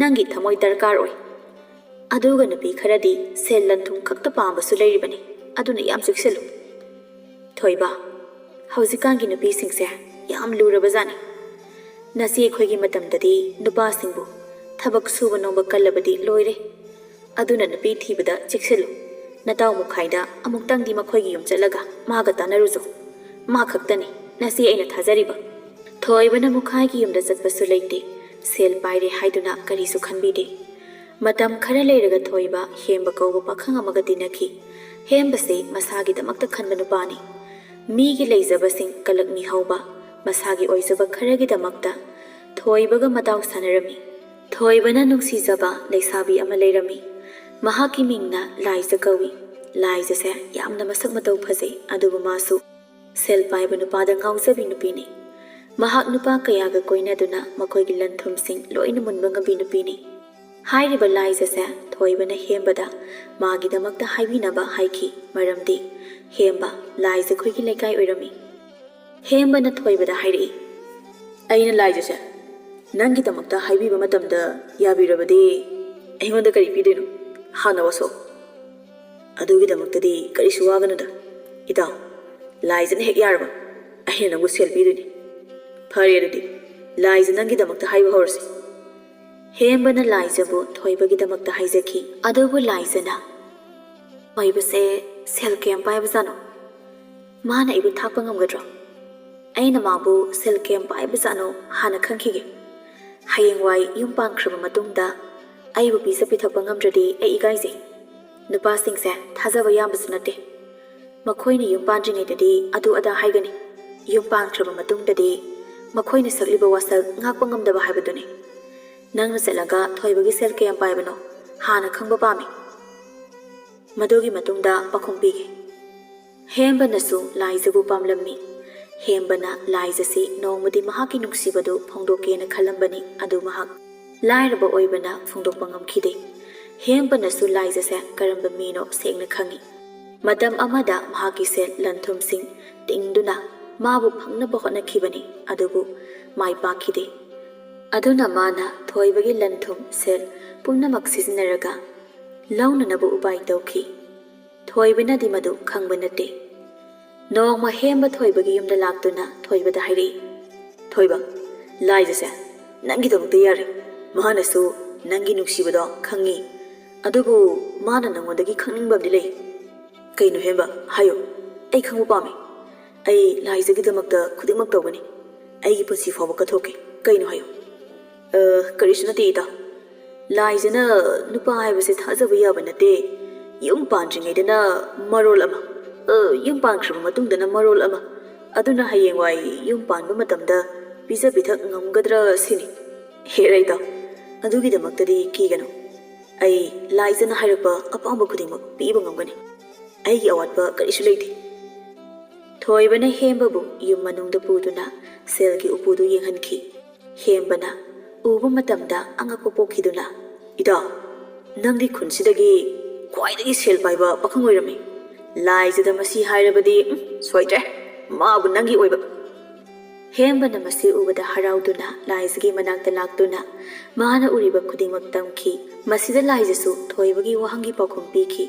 ꯅꯪꯒꯤ ꯊꯃꯣꯏ ꯗꯔꯀꯥꯔ ꯑꯣꯏ꯫ ꯑꯗꯨꯒ ꯅꯨꯄꯤ ꯈꯔꯗꯤ ꯁꯦꯜ ꯂꯟ ꯊꯨꯝ ꯈꯛꯇ ꯄꯥꯝꯕꯁꯨ ꯂꯩꯔꯤꯕꯅꯤ, ꯑꯗꯨꯅ ꯌꯥꯝ ꯆꯦꯛꯁꯤꯜꯂꯨ꯫" "ꯊꯣꯏꯕ, ꯍꯧꯖꯤꯛꯀꯥꯟꯒꯤ ꯅꯨꯄꯤꯁꯤꯡꯁꯦ ꯌꯥꯝ ꯂꯨꯔꯕꯖꯥꯠꯅꯤ꯫ ꯅꯆꯦ ꯑꯩꯈꯣꯏꯒꯤ ꯃꯇꯝꯗꯗꯤ ꯅꯨꯄꯥꯁꯤꯡꯕꯨ ꯊꯕꯛ ꯁꯨꯕ ꯅꯣꯝꯕ ꯀꯜꯂꯕꯗꯤ ꯂꯣꯏꯔꯦ꯫ ꯑꯗꯨꯅ ꯅꯨꯄꯤ ꯊꯤꯕꯗ ꯆꯦꯛꯁꯤꯜꯂꯨ꯫ ꯅꯇꯥꯎ ꯃꯨꯈꯥꯏꯗ ꯑꯃꯨꯛꯇꯪꯗꯤ ꯃꯈꯣꯏꯒꯤ ꯌꯨꯝ ꯆꯠꯂꯒ ꯃꯥꯒ ꯇꯥꯟꯅꯔꯨꯆꯣ꯫ ꯃꯥ ꯈꯛꯇꯅꯤ ꯅꯆꯦ ꯑꯩꯅ ꯊꯥꯖꯔꯤꯕ꯫" ꯊꯣꯏꯕꯅ ꯃꯨꯈꯥꯏꯒꯤ ꯌꯨꯝꯗ ꯆꯠꯄꯁꯨ ꯂꯩꯇꯦ꯫ ꯁꯦꯜ ꯄꯥꯏꯔꯦ ꯍꯥꯏꯗꯨꯅ ꯀꯔꯤꯁꯨ ꯈꯟꯕꯤꯗꯦ꯫ ꯃꯇꯝ ꯈꯔ ꯂꯩꯔꯒ ꯊꯣꯏꯕ ꯍꯦꯝꯕ ꯀꯧꯕ ꯄꯥꯈꯪ ꯑꯃꯒ ꯇꯤꯟꯅꯈꯤ꯫ ꯍꯦꯝꯕꯁꯤ ꯃꯁꯥꯒꯤꯗꯃꯛꯇ ꯈꯟꯕ ꯅꯨꯄꯥꯅꯤ꯫ ꯃꯤꯒꯤ ꯂꯩꯖꯕꯁꯤꯡ ꯀꯂꯛꯃꯤ ꯍꯧꯕ, ꯃꯁꯥꯒꯤ ꯑꯣꯏꯖꯕ ꯈꯔꯒꯤꯗꯃꯛꯇ ꯊꯣꯏꯕꯒ ꯃꯇꯥꯎ ꯁꯥꯟꯅꯔꯝꯃꯤ꯫ ꯊꯣꯏꯕꯅ ꯅꯨꯡꯁꯤꯖꯕ ꯂꯩꯁꯥꯕꯤ ꯑꯃ ꯂꯩꯔꯝꯃꯤ꯫ ꯃꯍꯥꯛꯀꯤ ꯃꯤꯡꯅ ꯂꯥꯏꯖ ꯀꯧꯏ꯫ ꯂꯥꯏꯖꯁꯦ ꯌꯥꯝꯅ ꯃꯁꯛ ꯃꯇꯧ ꯐꯖꯩ, ꯑꯗꯨꯕꯨ ꯃꯥꯁꯨ ꯁꯦꯜ ꯄꯥꯏꯕ ꯅꯨꯄꯥꯗ ꯉꯥꯎꯖꯕꯤ ꯅꯨꯄꯤꯅꯤ꯫ ꯃꯍꯥꯛ ꯅꯨꯄꯥ ꯀꯌꯥꯒ ꯀꯣꯏꯅꯗꯨꯅ ꯃꯈꯣꯏꯒꯤ ꯂꯟ ꯊꯨꯝꯁꯤꯡ ꯂꯣꯏꯅ ꯃꯨꯟꯕ ꯉꯝꯕꯤ ꯅꯨꯄꯤꯅꯤ꯫ ꯍꯥꯏꯔꯤꯕ ꯂꯥꯏꯖꯁꯦ ꯊꯣꯏꯕꯅ ꯍꯦꯝꯕꯗ ꯃꯥꯒꯤꯗꯃꯛꯇ ꯍꯥꯏꯕꯤꯅꯕ ꯍꯥꯏꯈꯤ, ꯃꯔꯝꯗꯤ ꯍꯦꯝꯕ ꯂꯥꯏꯖ ꯈꯣꯏꯒꯤ ꯂꯩꯀꯥꯏ ꯑꯣꯏꯔꯝꯃꯤ꯫ ꯍꯦꯝꯕꯅ ꯊꯣꯏꯕꯗ ꯍꯥꯏꯔꯛꯏ, "ꯑꯩꯅ ꯂꯥꯏꯖꯁꯦ ꯅꯪꯒꯤꯗꯃꯛꯇ ꯍꯥꯏꯕꯤꯕ ꯃꯇꯝꯗ ꯌꯥꯕꯤꯔꯕꯗꯤ ꯑꯩꯉꯣꯟꯗ ꯀꯔꯤ ꯄꯤꯗꯣꯏꯅꯣ? ꯍꯥꯟꯅ ꯋꯥꯁꯛꯑꯣ꯫ ꯑꯗꯨꯒꯤꯗꯃꯛꯇꯗꯤ ꯀꯔꯤꯁꯨ ꯋꯥꯒꯅꯨꯗ, ꯏꯇꯥꯎ꯫ ꯂꯥꯏꯖꯅ ꯍꯦꯛ ꯌꯥꯔꯕ, ꯑꯩꯅ ꯅꯪꯕꯨ ꯁꯦꯜ ꯄꯤꯗꯣꯏꯅꯤ꯫ ꯐꯔꯦ ꯑꯗꯨꯗꯤ, ꯂꯥꯏꯖ ꯅꯪꯒꯤꯗꯃꯛꯇ ꯍꯥꯏꯕ ꯍꯧꯔꯁꯤ꯫" ꯍꯦꯝꯕꯅ ꯂꯥꯏꯖꯕꯨ ꯊꯣꯏꯕꯒꯤꯗꯃꯛꯇ ꯍꯥꯏꯖꯈꯤ꯫ ꯑꯗꯨꯕꯨ ꯂꯥꯏꯖꯅ, "ꯊꯣꯏꯕꯁꯦ ꯁꯦꯜ ꯀꯌꯥꯝ ꯄꯥꯏꯕꯖꯥꯠꯅꯣ? ꯃꯥꯅ ꯑꯩꯕꯨ ꯊꯥꯛꯄ ꯉꯝꯒꯗ꯭ꯔꯣ? ꯑꯩꯅ ꯃꯥꯕꯨ ꯁꯦꯜ ꯀꯌꯥꯝ ꯄꯥꯏꯕꯖꯥꯠꯅꯣ ꯍꯥꯟꯅ ꯈꯪꯈꯤꯒꯦ꯫ ꯍꯌꯦꯡꯋꯥꯏ ꯌꯨꯝ ꯄꯥꯟꯈ꯭ꯔꯕ ꯃꯇꯨꯡꯗ ꯑꯩꯕꯨ ꯄꯤꯖ ꯄꯤꯊꯛꯄ ꯉꯝꯗ꯭ꯔꯗꯤ ꯑꯩ ꯏꯀꯥꯏꯖꯩ꯫ ꯅꯨꯄꯥꯁꯤꯡꯁꯦ ꯊꯥꯖꯕ ꯌꯥꯕꯁꯨ ꯅꯠꯇꯦ꯫ ꯃꯈꯣꯏꯅ ꯌꯨꯝ ꯄꯥꯟꯗ꯭ꯔꯤꯉꯩꯗꯗꯤ ꯑꯗꯨ ꯑꯗꯥ ꯍꯥꯏꯒꯅꯤ꯫ ꯌꯨꯝ ꯄꯥꯟꯈ꯭ꯔꯕ ꯃꯇꯨꯡꯗꯗꯤ ꯃꯈꯣꯏꯅ ꯁꯛꯂꯤꯕ ꯋꯥꯁꯛ ꯉꯥꯛꯄ ꯉꯝꯗꯕ ꯍꯥꯏꯕꯗꯨꯅꯤ꯫ ꯅꯪꯅ ꯆꯠꯂꯒ ꯊꯣꯏꯕꯒꯤ ꯁꯦꯜ ꯀꯌꯥꯝ ꯄꯥꯏꯕꯅꯣ ꯍꯥꯟꯅ ꯈꯪꯕ ꯄꯥꯝꯃꯤ꯫ ꯃꯗꯨꯒꯤ ꯃꯇꯨꯡꯗ ꯄꯥꯎꯈꯨꯝ ꯄꯤꯒꯦ꯫" ꯍꯦꯝꯕꯅꯁꯨ ꯂꯥꯏꯖꯕꯨ ꯄꯥꯝꯂꯝꯃꯤ꯫ ꯍꯦꯝꯕꯅ ꯂꯥꯏꯖꯁꯤ ꯅꯣꯡꯃꯗꯤ ꯃꯍꯥꯛꯀꯤ ꯅꯨꯡꯁꯤꯕꯗꯨ ꯐꯣꯡꯗꯣꯛꯀꯦꯅ ꯈꯜꯂꯝꯕꯅꯤ, ꯑꯗꯨ ꯃꯍꯥꯛ ꯂꯥꯏꯔꯕ ꯑꯣꯏꯕꯅ ꯐꯣꯡꯗꯣꯛꯄ ꯉꯝꯈꯤꯗꯦ꯫ ꯍꯦꯝꯕꯅꯁꯨ ꯂꯥꯏꯖꯁꯦ ꯀꯔꯝꯕ ꯃꯤꯅꯣ ꯁꯦꯡꯅ ꯈꯪꯏ꯫ ꯃꯇꯝ ꯑꯃꯗ ꯃꯍꯥꯛꯀꯤ ꯁꯦꯜ ꯂꯟ ꯊꯨꯝꯁꯤꯡ ꯇꯤꯡꯗꯨꯅ ꯃꯥꯕꯨ ꯐꯪꯅꯕ ꯍꯣꯠꯅꯈꯤꯕꯅꯤ, ꯑꯗꯨꯕꯨ ꯃꯥꯏ ꯄꯥꯛꯈꯤꯗꯦ꯫ ꯑꯗꯨꯅ ꯃꯥꯅ ꯊꯣꯏꯕꯒꯤ ꯂꯟ ꯊꯨꯝ ꯁꯦꯜ ꯄꯨꯝꯅꯃꯛ ꯁꯤꯖꯤꯟꯅꯔꯒ ꯂꯧꯅꯅꯕ ꯎꯄꯥꯏ ꯇꯧꯈꯤ꯫ ꯊꯣꯏꯕꯅꯗꯤ ꯃꯗꯨ ꯈꯪꯕ ꯅꯠꯇꯦ꯫ ꯅꯣꯡꯃ ꯍꯦꯝꯕ ꯊꯣꯏꯕꯒꯤ ꯌꯨꯝꯗ ꯂꯥꯛꯇꯨꯅ ꯊꯣꯏꯕꯗ ꯍꯥꯏꯔꯛꯏ, "ꯊꯣꯏꯕ, ꯂꯥꯏꯖꯁꯦ ꯅꯪꯒꯤꯗꯃꯛꯇ ꯌꯥꯔꯦ꯫ ꯃꯍꯥꯛꯅꯁꯨ ꯅꯪꯒꯤ ꯅꯨꯡꯁꯤꯕꯗꯣ ꯈꯪꯉꯤ꯫ ꯑꯗꯨꯕꯨ ꯃꯥꯅ ꯅꯪꯉꯣꯟꯗꯒꯤ ꯈꯪꯅꯤꯡꯕ ꯑꯃꯗꯤ ꯂꯩ꯫" "ꯀꯩꯅꯣ ꯍꯦꯝꯕ? ꯍꯥꯏꯌꯨ꯫ ꯑꯩ ꯈꯪꯕ ꯄꯥꯝꯃꯤ꯫ ꯑꯩ ꯂꯥꯏꯖꯒꯤꯗꯃꯛꯇ ꯈꯨꯗꯤꯡꯃꯛ ꯇꯧꯒꯅꯤ꯫ ꯑꯩꯒꯤ ꯄꯨꯟꯁꯤ ꯐꯥꯎꯕ ꯀꯠꯊꯣꯛꯀꯦ꯫ ꯀꯩꯅꯣ ꯍꯥꯏꯌꯨ꯫" "ꯑ, ꯀꯔꯤꯁꯨ ꯅꯠꯇꯦ ꯏꯇꯥꯎ꯫ ꯂꯥꯏꯖꯅ ꯅꯨꯄꯥ ꯍꯥꯏꯕꯁꯦ ꯊꯥꯖꯕ ꯌꯥꯕ ꯅꯠꯇꯦ꯫ ꯌꯨꯝ ꯄꯥꯟꯗ꯭ꯔꯤꯉꯩꯗꯅ ꯃꯔꯣꯜ ꯑꯃ, ꯑ, ꯌꯨꯝ ꯄꯥꯟꯈ꯭ꯔꯕ ꯃꯇꯨꯡꯗꯅ ꯃꯔꯣꯜ ꯑꯃ꯫ ꯑꯗꯨꯅ ꯍꯌꯦꯡꯋꯥꯏ ꯌꯨꯝ ꯄꯥꯟꯕ ꯃꯇꯝꯗ ꯄꯤꯖ ꯄꯤꯊꯛ ꯉꯝꯒꯗ꯭ꯔꯥ ꯁꯤꯅꯤ꯫ ꯍꯦꯔꯥ ꯏꯇꯥꯎ, ꯑꯗꯨꯒꯤꯗꯃꯛꯇꯗꯤ ꯀꯤꯒꯅꯨ꯫ ꯑꯩ ꯂꯥꯏꯖꯅ ꯍꯥꯏꯔꯛꯄ ꯑꯄꯥꯝꯕ ꯈꯨꯗꯤꯡꯃꯛ ꯄꯤꯕ ꯉꯝꯒꯅꯤ꯫ ꯑꯩꯒꯤ ꯑꯋꯥꯠꯄ ꯀꯔꯤꯁꯨ ꯂꯩꯇꯦ꯫ ꯊꯣꯏꯕꯅ ꯍꯦꯝꯕꯕꯨ ꯌꯨꯝ ꯃꯅꯨꯡꯗ ꯄꯨꯗꯨꯅ ꯁꯦꯜꯒꯤ ꯎꯄꯨꯗꯨ ꯌꯦꯡꯍꯟꯈꯤ꯫ ꯍꯦꯝꯕꯅ ꯎꯕ ꯃꯇꯝꯗ ꯑꯉꯛꯄ ꯄꯣꯛꯈꯤꯗꯨꯅ, "ꯏꯇꯥ, ꯅꯪꯗꯤ ꯈꯨꯟꯁꯤꯗꯒꯤ ꯈ꯭ꯋꯥꯏꯗꯒꯤ ꯁꯦꯜ ꯄꯥꯏꯕ ꯄꯥꯈꯪ ꯑꯣꯏꯔꯝꯃꯤ꯫ ꯂꯥꯏꯖꯗ ꯃꯁꯤ ꯍꯥꯏꯔꯕꯗꯤ, ꯎꯝ, ꯁꯣꯏꯗ꯭ꯔꯦ, ꯃꯥꯕꯨ ꯅꯪꯒꯤ ꯑꯣꯏꯕ"꯫ ꯍꯦꯝꯕꯅ ꯃꯁꯤ ꯎꯕꯗ ꯍꯔꯥꯎꯗꯨꯅ ꯂꯥꯏꯖꯒꯤ ꯃꯅꯥꯛꯇ ꯂꯥꯛꯇꯨꯅ ꯃꯍꯥꯛꯅ ꯎꯔꯤꯕ ꯈꯨꯗꯤꯡꯃꯛ ꯇꯝꯈꯤ꯫ ꯃꯁꯤꯗ ꯂꯥꯏꯖꯁꯨ ꯊꯣꯏꯕꯒꯤ ꯋꯥꯍꯪꯒꯤ ꯄꯥꯎꯈꯨꯝ ꯄꯤꯈꯤ꯫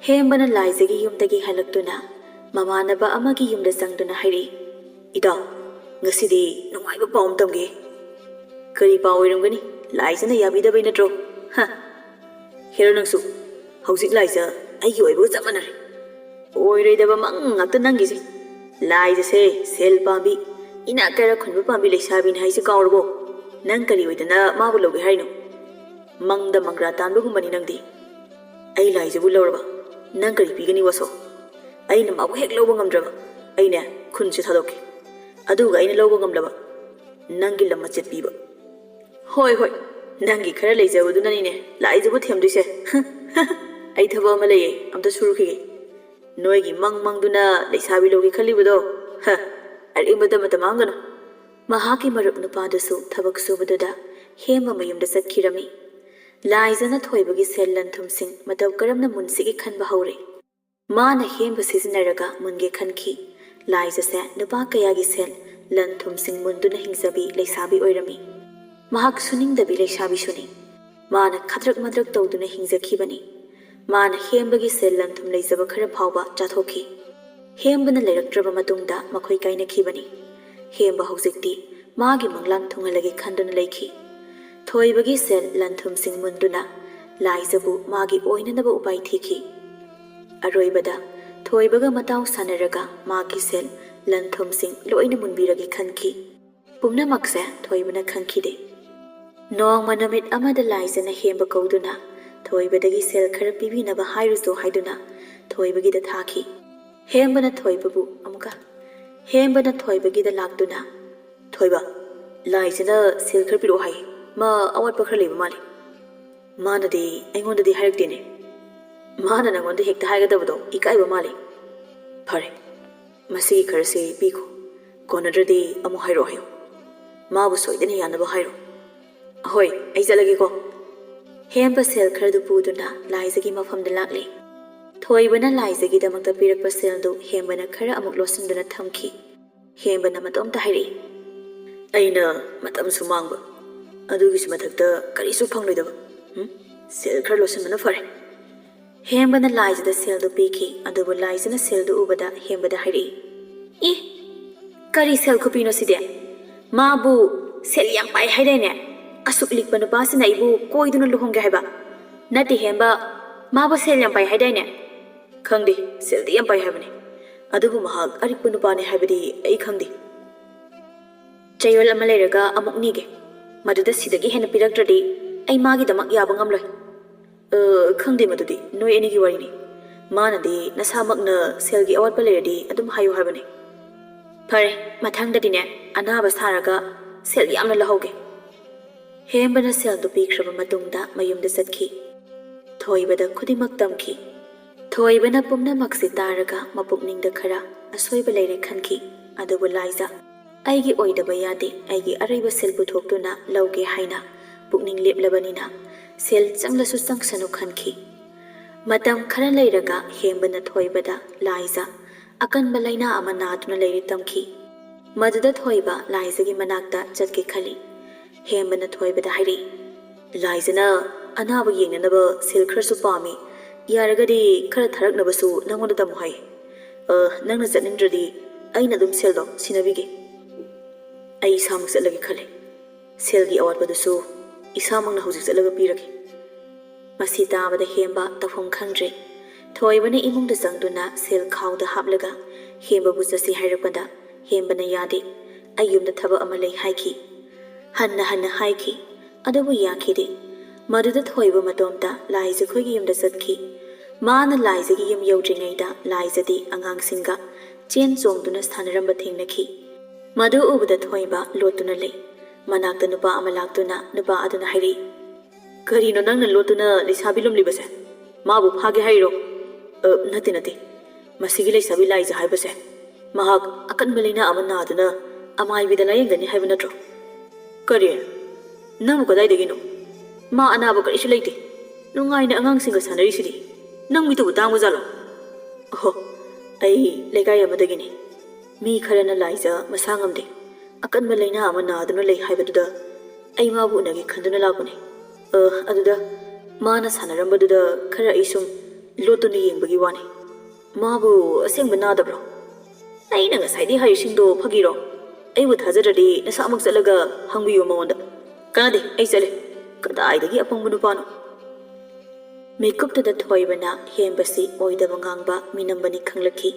ꯍꯦꯝꯕꯅ ꯂꯥꯏꯖꯒꯤ ꯌꯨꯝꯗꯒꯤ ꯍꯜꯂꯛꯇꯨꯅ ꯃꯃꯥꯟꯅꯕ ꯑꯃꯒꯤ ꯌꯨꯝꯗ ꯆꯪꯗꯨꯅ ꯍꯥꯏꯔꯛꯏ, "ꯏꯇꯥꯎ, ꯉꯁꯤꯗꯤ ꯅꯨꯡꯉꯥꯏꯕ ꯄꯥꯎ ꯑꯃ ꯇꯝꯒꯦ"꯫ "ꯀꯔꯤ ꯄꯥꯎ ꯑꯣꯏꯔꯝꯒꯅꯤ? ꯂꯥꯏꯖꯅ ꯌꯥꯕꯤꯗꯕꯩ ꯅꯠꯇ꯭ꯔꯣ? ꯍ! ꯍꯦꯔꯣ ꯅꯪꯁꯨ, ꯍꯧꯖꯤꯛ ꯂꯥꯏꯖ ꯑꯩꯒꯤ ꯑꯣꯏꯕꯒ ꯆꯞ ꯃꯥꯟꯅꯔꯦ꯫ ꯑꯣꯏꯔꯣꯏꯗꯕ ꯃꯪ ꯉꯥꯛꯇ ꯅꯪꯒꯤꯁꯦ꯫ ꯂꯥꯏꯖꯁꯦ ꯁꯦꯜ ꯄꯥꯝꯕꯤ, ꯏꯅꯥꯛ ꯀꯩꯔꯥꯛ ꯈꯨꯟꯕ ꯄꯥꯝꯕꯤ ꯂꯩꯁꯥꯕꯤꯅꯤ ꯍꯥꯏꯁꯦ ꯀꯥꯎꯔꯕꯣ? ꯅꯪ ꯀꯔꯤ ꯑꯣꯏꯗꯅ ꯃꯥꯕꯨ ꯂꯧꯒꯦ ꯍꯥꯏꯔꯤꯅꯣ? ꯃꯪꯗ ꯃꯪꯒ꯭ꯔꯥ ꯇꯥꯟꯕꯒꯨꯝꯕꯅꯤ ꯅꯪꯗꯤ꯫ ꯑꯩ ꯂꯥꯏꯖꯕꯨ ꯂꯧꯔꯕ ꯅꯪ ꯀꯔꯤ ꯄꯤꯒꯅꯤ ꯋꯥꯁꯣ? ꯑꯩꯅ ꯃꯥꯕꯨ ꯍꯦꯛ ꯂꯧꯕ ꯉꯝꯗ꯭ꯔꯕ ꯑꯩꯅꯦ ꯈꯨꯟꯁꯦ ꯊꯥꯗꯣꯛꯀꯦ꯫ ꯑꯗꯨꯒ ꯑꯩꯅ ꯂꯧꯕ ꯉꯝꯂꯕ ꯅꯪꯒꯤ ꯂꯝ ꯃꯆꯦꯠ ꯄꯤꯕ"꯫ "ꯍꯣꯏ, ꯍꯣꯏ, ꯅꯪꯒꯤ ꯈꯔ ꯂꯩꯖꯕꯗꯨꯅꯅꯤꯅꯦ ꯂꯥꯏꯖꯕꯨ ꯊꯦꯝꯗꯣꯏꯁꯦ꯫ ꯑꯩ ꯊꯕꯛ ꯑꯃ ꯂꯩꯌꯦ, ꯑꯝꯇ ꯁꯨꯔꯨꯈꯤꯒꯦ꯫ ꯅꯣꯏꯒꯤ ꯃꯪ ꯃꯪꯗꯨꯅ ꯂꯩꯁꯥꯕꯤ ꯂꯧꯒꯦ ꯈꯜꯂꯤꯕꯗꯣ, ꯍ, ꯑꯔꯦꯝꯕꯗ ꯃꯇꯝ ꯃꯥꯡꯒꯅꯨ"꯫ ꯃꯍꯥꯛꯀꯤ ꯃꯔꯨꯞ ꯅꯨꯄꯥꯗꯨꯁꯨ ꯊꯕꯛ ꯁꯨꯕꯗꯨꯗ ꯍꯦꯝꯕ ꯃꯌꯨꯝꯗ ꯆꯠꯈꯤꯔꯝꯃꯤ꯫ ꯂꯥꯏꯖꯅ ꯊꯣꯏꯕꯒꯤ ꯁꯦꯜ ꯂꯟ ꯊꯨꯝꯁꯤꯡ ꯃꯇꯧ ꯀꯔꯝꯅ ꯃꯨꯟꯁꯤꯒꯦ ꯈꯟꯕ ꯍꯧꯔꯦ꯫ ꯃꯥꯅ ꯍꯦꯝꯕ ꯁꯤꯖꯤꯟꯅꯔꯒ ꯃꯨꯟꯒꯦ ꯈꯟꯈꯤ꯫ ꯂꯥꯏꯖꯁꯦ ꯅꯨꯄꯥ ꯀꯌꯥꯒꯤ ꯁꯦꯜ ꯂꯟ ꯊꯨꯝꯁꯤꯡ ꯃꯨꯟꯗꯨꯅ ꯍꯤꯡꯖꯕꯤ ꯂꯩꯁꯥꯕꯤ ꯑꯣꯏꯔꯝꯃꯤ꯫ ꯃꯍꯥꯛ ꯁꯨꯅꯤꯡꯗꯕꯤ ꯂꯩꯁꯥꯕꯤꯁꯨꯅꯤ꯫ ꯃꯥꯅ ꯈꯗ꯭ꯔꯛ ꯃꯗ꯭ꯔꯛ ꯇꯧꯗꯨꯅ ꯍꯤꯡꯖꯈꯤꯕꯅꯤ꯫ ꯃꯥꯅ ꯍꯦꯝꯕꯒꯤ ꯁꯦꯜ ꯂꯟ ꯊꯨꯝ ꯂꯩꯖꯕ ꯈꯔ ꯐꯥꯎꯕ ꯆꯥꯊꯣꯛꯈꯤ꯫ ꯍꯦꯝꯕꯅ ꯂꯩꯔꯛꯇ꯭ꯔꯕ ꯃꯇꯨꯡꯗ ꯃꯈꯣꯏ ꯀꯥꯏꯅꯈꯤꯕꯅꯤ꯫ ꯍꯦꯝꯕ ꯍꯧꯖꯤꯛꯇꯤ ꯃꯥꯒꯤ ꯃꯪꯂꯥꯟ ꯊꯨꯡꯍꯜꯂꯒꯦ ꯈꯟꯗꯨꯅ ꯂꯩꯈꯤ꯫ ꯊꯣꯏꯕꯒꯤ ꯁꯦꯜ ꯂꯟ ꯊꯨꯝꯁꯤꯡ ꯃꯨꯟꯗꯨꯅ ꯂꯥꯏꯖꯕꯨ ꯃꯥꯒꯤ ꯑꯣꯏꯅꯅꯕ ꯎꯄꯥꯏ ꯊꯤꯈꯤ꯫ ꯑꯔꯣꯏꯕꯗ ꯊꯣꯏꯕꯒ ꯃꯇꯥꯎ ꯁꯥꯟꯅꯔꯒ ꯃꯥꯒꯤ ꯁꯦꯜ ꯂꯟ ꯊꯨꯝꯁꯤꯡ ꯂꯣꯏꯅ ꯃꯨꯟꯕꯤꯔꯒꯦ ꯈꯟꯈꯤ꯫ ꯄꯨꯝꯅꯃꯛꯁꯦ ꯊꯣꯏꯕꯅ ꯈꯪꯈꯤꯗꯦ꯫ ꯅꯣꯡꯃ ꯅꯨꯃꯤꯠ ꯑꯃꯗ ꯂꯥꯏꯖꯅ ꯍꯦꯝꯕ ꯀꯧꯗꯨꯅ ꯊꯣꯏꯕꯗꯒꯤ ꯁꯦꯜ ꯈꯔ ꯄꯤꯕꯤꯅꯕ ꯍꯥꯏꯔꯨꯆꯣ ꯍꯥꯏꯗꯨꯅ ꯊꯣꯏꯕꯒꯤꯗ ꯊꯥꯈꯤ꯫ ꯍꯦꯝꯕꯅ ꯊꯣꯏꯕꯕꯨ ꯑꯃꯨꯛꯀ, ꯍꯦꯝꯕꯅ ꯊꯣꯏꯕꯒꯤꯗ ꯂꯥꯛꯇꯨꯅ, "ꯊꯣꯏꯕ, ꯂꯥꯏꯖꯅ ꯁꯦꯜ ꯈꯔ ꯄꯤꯔꯛꯑꯣ ꯍꯥꯏ, ꯃꯥ ꯑꯋꯥꯠꯄ ꯈꯔ ꯂꯩꯕ ꯃꯥꯜꯂꯤ"꯫ ꯃꯥꯅꯗꯤ ꯑꯩꯉꯣꯟꯗꯗꯤ ꯍꯥꯏꯔꯛꯇꯦꯅꯦ꯫ ꯃꯥꯅ ꯅꯪꯉꯣꯟꯗ ꯍꯦꯛꯇ ꯍꯥꯏꯒꯗꯕꯗꯣ ꯏꯀꯥꯏꯕ ꯃꯥꯜꯂꯤ꯫ ꯐꯔꯦ, ꯃꯁꯤꯒꯤ ꯈꯔꯁꯤ ꯄꯤꯈꯣ, ꯀꯣꯟꯅꯗ꯭ꯔꯗꯤ ꯑꯃꯨꯛ ꯍꯥꯏꯔꯛꯑꯣ ꯍꯥꯏꯌꯣ꯫ ꯃꯥꯕꯨ ꯁꯣꯏꯗꯅ ꯌꯥꯅꯕ ꯍꯥꯏꯔꯣ꯫ ꯍꯣꯏ, ꯑꯩ ꯆꯠꯂꯒꯦꯀꯣ꯫ ꯍꯦꯝꯕ ꯁꯦꯜ ꯈꯔꯗꯨ ꯄꯨꯗꯨꯅ ꯂꯥꯏꯖꯒꯤ ꯃꯐꯝꯗ ꯂꯥꯛꯂꯦ꯫ ꯊꯣꯏꯕꯅ ꯂꯥꯏꯖꯒꯤꯗꯃꯛꯇ ꯄꯤꯔꯛꯄ ꯁꯦꯜꯗꯨ ꯍꯦꯝꯕꯅ ꯈꯔ ꯑꯃꯨꯛ ꯂꯣꯠꯁꯤꯟꯗꯨꯅ ꯊꯝꯈꯤ꯫ ꯍꯦꯝꯕꯅ ꯃꯇꯣꯝꯇ ꯍꯥꯏꯔꯛꯏ, "ꯑꯩꯅ ꯃꯇꯝꯁꯨ ꯃꯥꯡꯕ, ꯑꯗꯨꯒꯤꯁꯨ ꯃꯊꯛꯇ ꯀꯔꯤꯁꯨ ꯐꯪꯂꯣꯏꯗꯕ꯫ ꯎꯝ, ꯁꯦꯜ ꯈꯔ ꯂꯣꯠꯁꯤꯟꯕꯅ ꯐꯔꯦ꯫" ꯍꯦꯝꯕꯅ ꯂꯥꯏꯖꯗ ꯁꯦꯜꯗꯨ ꯄꯤꯈꯤ, ꯑꯗꯨꯕꯨ ꯂꯥꯏꯖꯅ ꯁꯦꯜꯗꯨ ꯎꯕꯗ ꯍꯦꯝꯕꯗ ꯍꯥꯏꯔꯛꯏ, "ꯏ, ꯀꯔꯤ ꯁꯦꯜ ꯈꯨꯄꯤꯅꯣ ꯁꯤꯗꯤ? ꯃꯥꯕꯨ ꯁꯦꯜ ꯌꯥꯝ ꯄꯥꯏ ꯍꯥꯏꯗꯥꯏꯅꯦ? ꯑꯁꯨꯛ ꯂꯤꯛꯄ ꯅꯨꯄꯥꯁꯤꯅ ꯑꯩꯕꯨ ꯀꯣꯏꯗꯨꯅ ꯂꯨꯍꯣꯡꯒꯦ ꯍꯥꯏꯕ? ꯅꯠꯇꯦ ꯍꯦꯝꯕ, ꯃꯥꯕꯨ ꯁꯦꯜ ꯌꯥꯝ ꯄꯥꯏ ꯍꯥꯏꯗꯥꯏꯅꯦ?" "ꯈꯪꯗꯦ, ꯁꯦꯜꯗꯤ ꯌꯥꯝ ꯄꯥꯏ ꯍꯥꯏꯕꯅꯤ, ꯑꯗꯨꯕꯨ ꯃꯍꯥꯛ ꯑꯔꯤꯛꯄ ꯅꯨꯄꯥꯅꯤ ꯍꯥꯏꯕꯗꯤ ꯑꯩ ꯈꯪꯗꯦ꯫ ꯆꯌꯣꯜ ꯑꯃ ꯂꯩꯔꯒ ꯑꯃꯨꯛ ꯅꯤꯒꯦ꯫ ꯃꯗꯨꯗ ꯁꯤꯗꯒꯤ ꯍꯦꯟꯅ ꯄꯤꯔꯛꯇ꯭ꯔꯗꯤ ꯑꯩ ꯃꯥꯒꯤꯗꯃꯛ ꯌꯥꯕ ꯉꯝꯂꯣꯏ꯫" "ꯑ, ꯈꯪꯗꯦ, ꯃꯗꯨꯗꯤ ꯅꯣꯏ ꯑꯅꯤꯒꯤ ꯋꯥꯔꯤꯅꯤ꯫ ꯃꯥꯅꯗꯤ ꯅꯁꯥꯃꯛꯅ ꯁꯦꯜꯒꯤ ꯑꯋꯥꯠꯄ ꯂꯩꯔꯗꯤ ꯑꯗꯨꯝ ꯍꯥꯏꯌꯨ ꯍꯥꯏꯕꯅꯤ꯫" "ꯐꯔꯦ, ꯃꯊꯪꯗꯗꯤꯅꯦ, ꯑꯅꯥꯕ ꯁꯥꯔꯒ ꯁꯦꯜ ꯌꯥꯝꯅ ꯂꯧꯍꯧꯒꯦ꯫" ꯍꯦꯝꯕꯅ ꯁꯦꯜꯗꯨ ꯄꯤꯈ꯭ꯔꯕ ꯃꯇꯨꯡꯗ ꯃꯌꯨꯝꯗ ꯆꯠꯈꯤ꯫ ꯊꯣꯏꯕꯗ ꯈꯨꯗꯤꯡꯃꯛ ꯇꯝꯈꯤ꯫ ꯊꯣꯏꯕꯅ ꯄꯨꯝꯅꯃꯛꯁꯤ ꯇꯥꯔꯒ ꯃꯄꯨꯛꯅꯤꯡꯗ ꯈꯔ ꯑꯁꯣꯏꯕ ꯂꯩꯔꯦ ꯈꯟꯈꯤ꯫ ꯑꯗꯨꯕꯨ ꯂꯥꯏꯖ, "ꯑꯩꯒꯤ ꯑꯣꯏꯗꯕ ꯌꯥꯗꯦ, ꯑꯩꯒꯤ ꯑꯔꯩꯕ ꯁꯦꯜ ꯄꯨꯊꯣꯛꯇꯨꯅ ꯂꯧꯒꯦ" ꯍꯥꯏꯅ ꯄꯨꯛꯅꯤꯡ ꯂꯦꯞꯂꯕꯅꯤꯅ ꯁꯦꯜ ꯆꯪꯂꯁꯨ ꯆꯪꯁꯅꯨ ꯈꯟꯈꯤ꯫ ꯃꯇꯝ ꯈꯔ ꯂꯩꯔꯒ ꯍꯦꯝꯕꯅ ꯊꯣꯏꯕꯗ ꯂꯥꯏꯖ ꯑꯀꯟꯕ ꯂꯥꯏꯅꯥ ꯑꯃ ꯅꯥꯗꯨꯅ ꯂꯩꯔꯦ ꯇꯝꯈꯤ꯫ ꯃꯗꯨꯗ ꯊꯣꯏꯕ ꯂꯥꯏꯖꯒꯤ ꯃꯅꯥꯛꯇ ꯆꯠꯀꯦ ꯈꯜꯂꯤ꯫ ꯍꯦꯝꯕꯅ ꯊꯣꯏꯕꯗ ꯍꯥꯏꯔꯛꯏ, "ꯂꯥꯏꯖꯅ ꯑꯅꯥꯕ ꯌꯦꯡꯅꯅꯕ ꯁꯦꯜ ꯈꯔꯁꯨ ꯄꯥꯝꯃꯤ, ꯌꯥꯔꯒꯗꯤ ꯈꯔ ꯊꯥꯔꯛꯅꯕꯁꯨ ꯅꯪꯉꯣꯟꯗ ꯇꯝꯃꯨ ꯍꯥꯏ꯫ ꯑ, ꯅꯪꯅ ꯆꯠꯅꯤꯡꯗ꯭ꯔꯗꯤ ꯑꯩꯅ ꯑꯗꯨꯝ ꯁꯦꯜꯗꯣ ꯁꯤꯟꯅꯕꯤꯒꯦ꯫ ꯑꯩ ꯏꯁꯥꯃꯛ ꯆꯠꯂꯒꯦ ꯈꯜꯂꯦ꯫ ꯁꯦꯜꯒꯤ ꯑꯋꯥꯠꯄꯗꯨꯁꯨ ꯏꯁꯥꯃꯛꯅ ꯍꯧꯖꯤꯛ ꯆꯠꯂꯒ ꯄꯤꯔꯒꯦ꯫" ꯃꯁꯤ ꯇꯥꯕꯗ ꯍꯦꯝꯕ ꯇꯧꯐꯝ ꯈꯪꯗ꯭ꯔꯦ꯫ ꯊꯣꯏꯕꯅ ꯏꯃꯨꯡꯗ ꯆꯪꯗꯨꯅ ꯁꯦꯜ ꯈꯥꯎꯗ ꯍꯥꯞꯂꯒ ꯍꯦꯝꯕꯕꯨ ꯆꯠꯁꯤ ꯍꯥꯏꯔꯛꯄꯗ ꯍꯦꯝꯕꯅ ꯌꯥꯗꯦ, "ꯑꯩ ꯌꯨꯝꯗ ꯊꯕꯛ ꯑꯃ ꯂꯩ" ꯍꯥꯏꯈꯤ꯫ ꯍꯟꯅ ꯍꯟꯅ ꯍꯥꯏꯈꯤ, ꯑꯗꯨꯕꯨ ꯌꯥꯈꯤꯗꯦ꯫ ꯃꯗꯨꯗ ꯊꯣꯏꯕ ꯃꯇꯣꯝꯇ ꯂꯥꯏꯖꯈꯣꯏꯒꯤ ꯌꯨꯝꯗ ꯆꯠꯈꯤ꯫ ꯃꯥꯅ ꯂꯥꯏꯖꯒꯤ ꯌꯨꯝ ꯌꯧꯗ꯭ꯔꯤꯉꯩꯗ ꯂꯥꯏꯖꯗꯤ ꯑꯉꯥꯡꯁꯤꯡꯒ ꯆꯦꯟ ꯆꯣꯡꯗꯨꯅ ꯁꯥꯟꯅꯔꯝꯕ ꯊꯦꯡꯅꯈꯤ꯫ ꯃꯗꯨ ꯎꯕꯗ ꯊꯣꯏꯕ ꯂꯣꯠꯇꯨꯅ ꯂꯩ꯫ ꯃꯅꯥꯛꯇ ꯅꯨꯄꯥ ꯑꯃ ꯂꯥꯛꯇꯨꯅ ꯅꯨꯄꯥ ꯑꯗꯨꯅ ꯍꯥꯏꯔꯛꯏ, ꯀꯔꯤꯅꯣ ꯅꯪꯅ ꯂꯣꯠꯇꯨꯅ ꯂꯩꯁꯥꯕꯤ ꯂꯨꯝꯂꯤꯕꯁꯦ? ꯃꯥꯕꯨ ꯐꯥꯒꯦ ꯍꯥꯏꯔꯣ? ꯑ, ꯅꯠꯇꯦ, ꯅꯠꯇꯦ꯫ ꯃꯁꯤꯒꯤ ꯂꯩꯁꯥꯕꯤ ꯂꯥꯏꯖ ꯍꯥꯏꯕꯁꯦ, ꯃꯍꯥꯛ ꯑꯀꯟꯕ ꯂꯥꯏꯅꯥ ꯑꯃ ꯅꯥꯗꯨꯅ ꯑꯃꯥꯏꯕꯤꯗ ꯂꯥꯌꯦꯡꯒꯅꯤ ꯍꯥꯏꯕ ꯅꯠꯇ꯭ꯔꯣ? ꯀꯔꯤ? ꯅꯪꯕꯨ ꯀꯗꯥꯏꯗꯒꯤꯅꯣ? ꯃꯥ ꯑꯅꯥꯕ ꯀꯔꯤꯁꯨ ꯂꯩꯇꯦ꯫ ꯅꯨꯡꯉꯥꯏꯅ ꯑꯉꯥꯡꯁꯤꯡꯒ ꯁꯥꯟꯅꯔꯤꯁꯤꯗꯤ꯫ ꯅꯪ ꯃꯤꯠꯇꯨꯕꯨ ꯇꯥꯡꯕ ꯖꯥꯠꯂꯣ? ꯑꯣꯍꯣ, ꯑꯩ ꯂꯩꯀꯥꯏ ꯑꯃꯗꯒꯤꯅꯤ꯫ ꯃꯤ ꯈꯔꯅ ꯂꯥꯏꯖ ꯃꯁꯥ ꯉꯝꯗꯦ, ꯑꯀꯟꯕ ꯂꯥꯏꯅꯥ ꯑꯃ ꯅꯥꯗꯨꯅ ꯂꯩ ꯍꯥꯏꯕꯗꯨꯗ ꯑꯩ ꯃꯥꯕꯨ ꯎꯅꯒꯦ ꯈꯟꯗꯨꯅ ꯂꯥꯛꯄꯅꯤ꯫ ꯑ, ꯑꯗꯨꯗ ꯃꯥꯅ ꯁꯥꯟꯅꯔꯝꯕꯗꯨꯗ ꯈꯔ ꯑꯩ ꯁꯨꯝ ꯂꯣꯠꯇꯨꯅ ꯌꯦꯡꯕꯒꯤ ꯋꯥꯅꯤ꯫ ꯃꯥꯕꯨ ꯑꯁꯦꯡꯕ ꯅꯥꯗꯕ꯭ꯔꯣ? ꯑꯩꯅ ꯉꯁꯥꯏꯗꯩ ꯍꯥꯏꯔꯤꯁꯤꯡꯗꯣ ꯐꯥꯒꯤꯔꯣ? ꯑꯩꯕꯨ ꯊꯥꯖꯗ꯭ꯔꯗꯤ ꯅꯁꯥꯃꯛ ꯆꯠꯂꯒ ꯍꯪꯕꯤꯌꯨ ꯃꯉꯣꯟꯗ꯫ ꯀꯥꯟꯅꯗꯦ, ꯑꯩ ꯆꯠꯂꯦ꯫ ꯀꯗꯥꯏꯗꯒꯤ ꯑꯄꯪꯕ ꯅꯨꯄꯥꯅꯣ? ꯃꯤꯀꯨꯞꯇꯨꯗ ꯊꯣꯏꯕꯅ ꯍꯦꯝꯕꯁꯤ ꯑꯣꯏꯗꯕ ꯉꯥꯡꯕ ꯃꯤꯅꯝꯕꯅꯤ ꯈꯪꯂꯛꯈꯤ꯫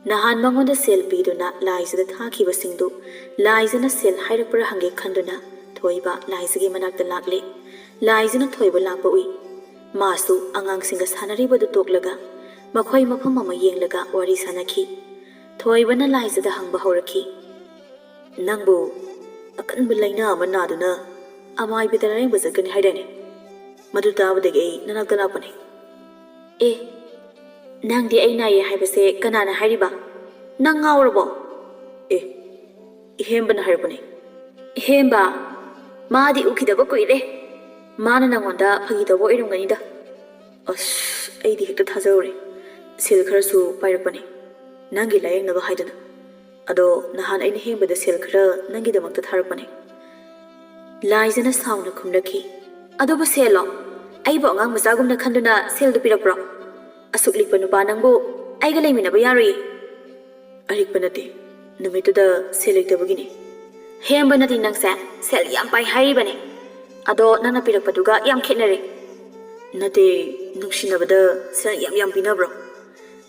ꯅꯍꯥꯟ ꯃꯉꯣꯟꯗ ꯁꯦꯜ ꯄꯤꯗꯨꯅ ꯂꯥꯏꯖꯗ ꯊꯥꯈꯤꯕꯁꯤꯡꯗꯨ ꯂꯥꯏꯖꯅ ꯁꯦꯜ ꯍꯥꯏꯔꯛꯄ꯭ꯔꯥ ꯍꯪꯒꯦ ꯈꯟꯗꯨꯅ ꯊꯣꯏꯕ ꯂꯥꯏꯖꯒꯤ ꯃꯅꯥꯛꯇ ꯂꯥꯛꯂꯦ꯫ ꯂꯥꯏꯖꯅ ꯊꯣꯏꯕ ꯂꯥꯛꯄ ꯎꯏ꯫ ꯃꯥꯁꯨ ꯑꯉꯥꯡꯁꯤꯡꯒ ꯁꯥꯟꯅꯔꯤꯕꯗꯨ ꯇꯣꯛꯂꯒ ꯃꯈꯣꯏ ꯃꯐꯝ ꯑꯃ ꯌꯦꯡꯂꯒ ꯋꯥꯔꯤ ꯁꯥꯟꯅꯈꯤ꯫ ꯊꯣꯏꯕꯅ ꯂꯥꯏꯖꯗ ꯍꯪꯕ ꯍꯧꯔꯛꯈꯤ꯫ ꯅꯪꯕꯨ ꯑꯀꯟꯕ ꯂꯥꯏꯅꯥ ꯑꯃ ꯅꯥꯗꯨꯅ ꯑꯃꯥꯏꯕꯤꯗ ꯂꯥꯌꯦꯡꯕ ꯆꯠꯀꯅꯤ ꯍꯥꯏꯗꯥꯏꯅꯦ? ꯃꯗꯨ ꯇꯥꯕꯗꯒꯤ ꯑꯩ ꯅꯅꯥꯛꯇ ꯂꯥꯛꯄꯅꯦ꯫ ꯑꯦ, ꯅꯪꯗꯤ ꯑꯩ ꯅꯥꯏꯌꯦ ꯍꯥꯏꯕꯁꯦ ꯀꯅꯥꯅ ꯍꯥꯏꯔꯤꯕ? ꯅꯪ ꯉꯥꯎꯔꯕꯣ? ꯑꯦ, ꯏꯍꯦꯝꯕꯅ ꯍꯥꯏꯔꯛꯄꯅꯦ꯫ ꯏꯍꯦꯝꯕ? ꯃꯥꯗꯤ ꯎꯈꯤꯗꯕ ꯀꯨꯏꯔꯦ꯫ ꯃꯥꯅ ꯅꯪꯉꯣꯟꯗ ꯐꯥꯒꯤ ꯇꯧꯕ ꯑꯣꯏꯔꯝꯒꯅꯤꯗ꯫ ꯑꯁ, ꯑꯩꯗꯤ ꯍꯦꯛꯇ ꯊꯥꯖꯔꯨꯔꯦ꯫ ꯁꯦꯜ ꯈꯔꯁꯨ ꯄꯥꯏꯔꯛꯄꯅꯦ, ꯅꯪꯒꯤ ꯂꯥꯌꯦꯡꯅꯕ ꯍꯥꯏꯗꯨꯅ꯫ ꯑꯗꯣ ꯅꯍꯥꯟ ꯑꯩꯅ ꯍꯦꯝꯕꯗ ꯁꯦꯜ ꯈꯔ ꯅꯪꯒꯤꯗꯃꯛꯇ ꯊꯥꯔꯛꯄꯅꯦ꯫ ꯂꯥꯏꯖꯅ ꯁꯥꯎꯅ ꯈꯨꯝꯂꯛꯈꯤ꯫ ꯑꯗꯨꯕꯨ ꯁꯦꯜꯂꯣ? ꯑꯩꯕꯨ ꯑꯉꯥꯡ ꯃꯆꯥꯒꯨꯝꯅ ꯈꯟꯗꯨꯅ ꯁꯦꯜꯗꯨ ꯄꯤꯔꯛꯄ꯭ꯔꯣ? ꯑꯁꯨꯛ ꯂꯤꯛꯄ ꯅꯨꯄꯥ ꯅꯪꯕꯨ ꯑꯩꯒ ꯂꯩꯃꯤꯟꯅꯕ ꯌꯥꯔꯣꯏꯌꯦ꯫ ꯑꯔꯤꯛꯄ ꯅꯠꯇꯦ, ꯅꯨꯃꯤꯠꯇꯨꯗ ꯁꯦꯜ ꯂꯩꯇꯕꯒꯤꯅꯦ꯫ ꯍꯦꯝꯕꯅꯗꯤ ꯅꯪꯁꯦ ꯁꯦꯜ ꯌꯥꯝ ꯄꯥꯏ ꯍꯥꯏꯔꯤꯕꯅꯦ꯫ ꯑꯗꯣ ꯅꯪꯅ ꯄꯤꯔꯛꯄꯗꯨꯒ ꯌꯥꯝ ꯈꯦꯠꯅꯔꯦ꯫ ꯅꯠꯇꯦ, ꯅꯨꯡꯁꯤꯅꯕꯗ ꯁꯦꯜ ꯌꯥꯝ ꯌꯥꯝ ꯄꯤꯅꯕ꯭ꯔꯣ?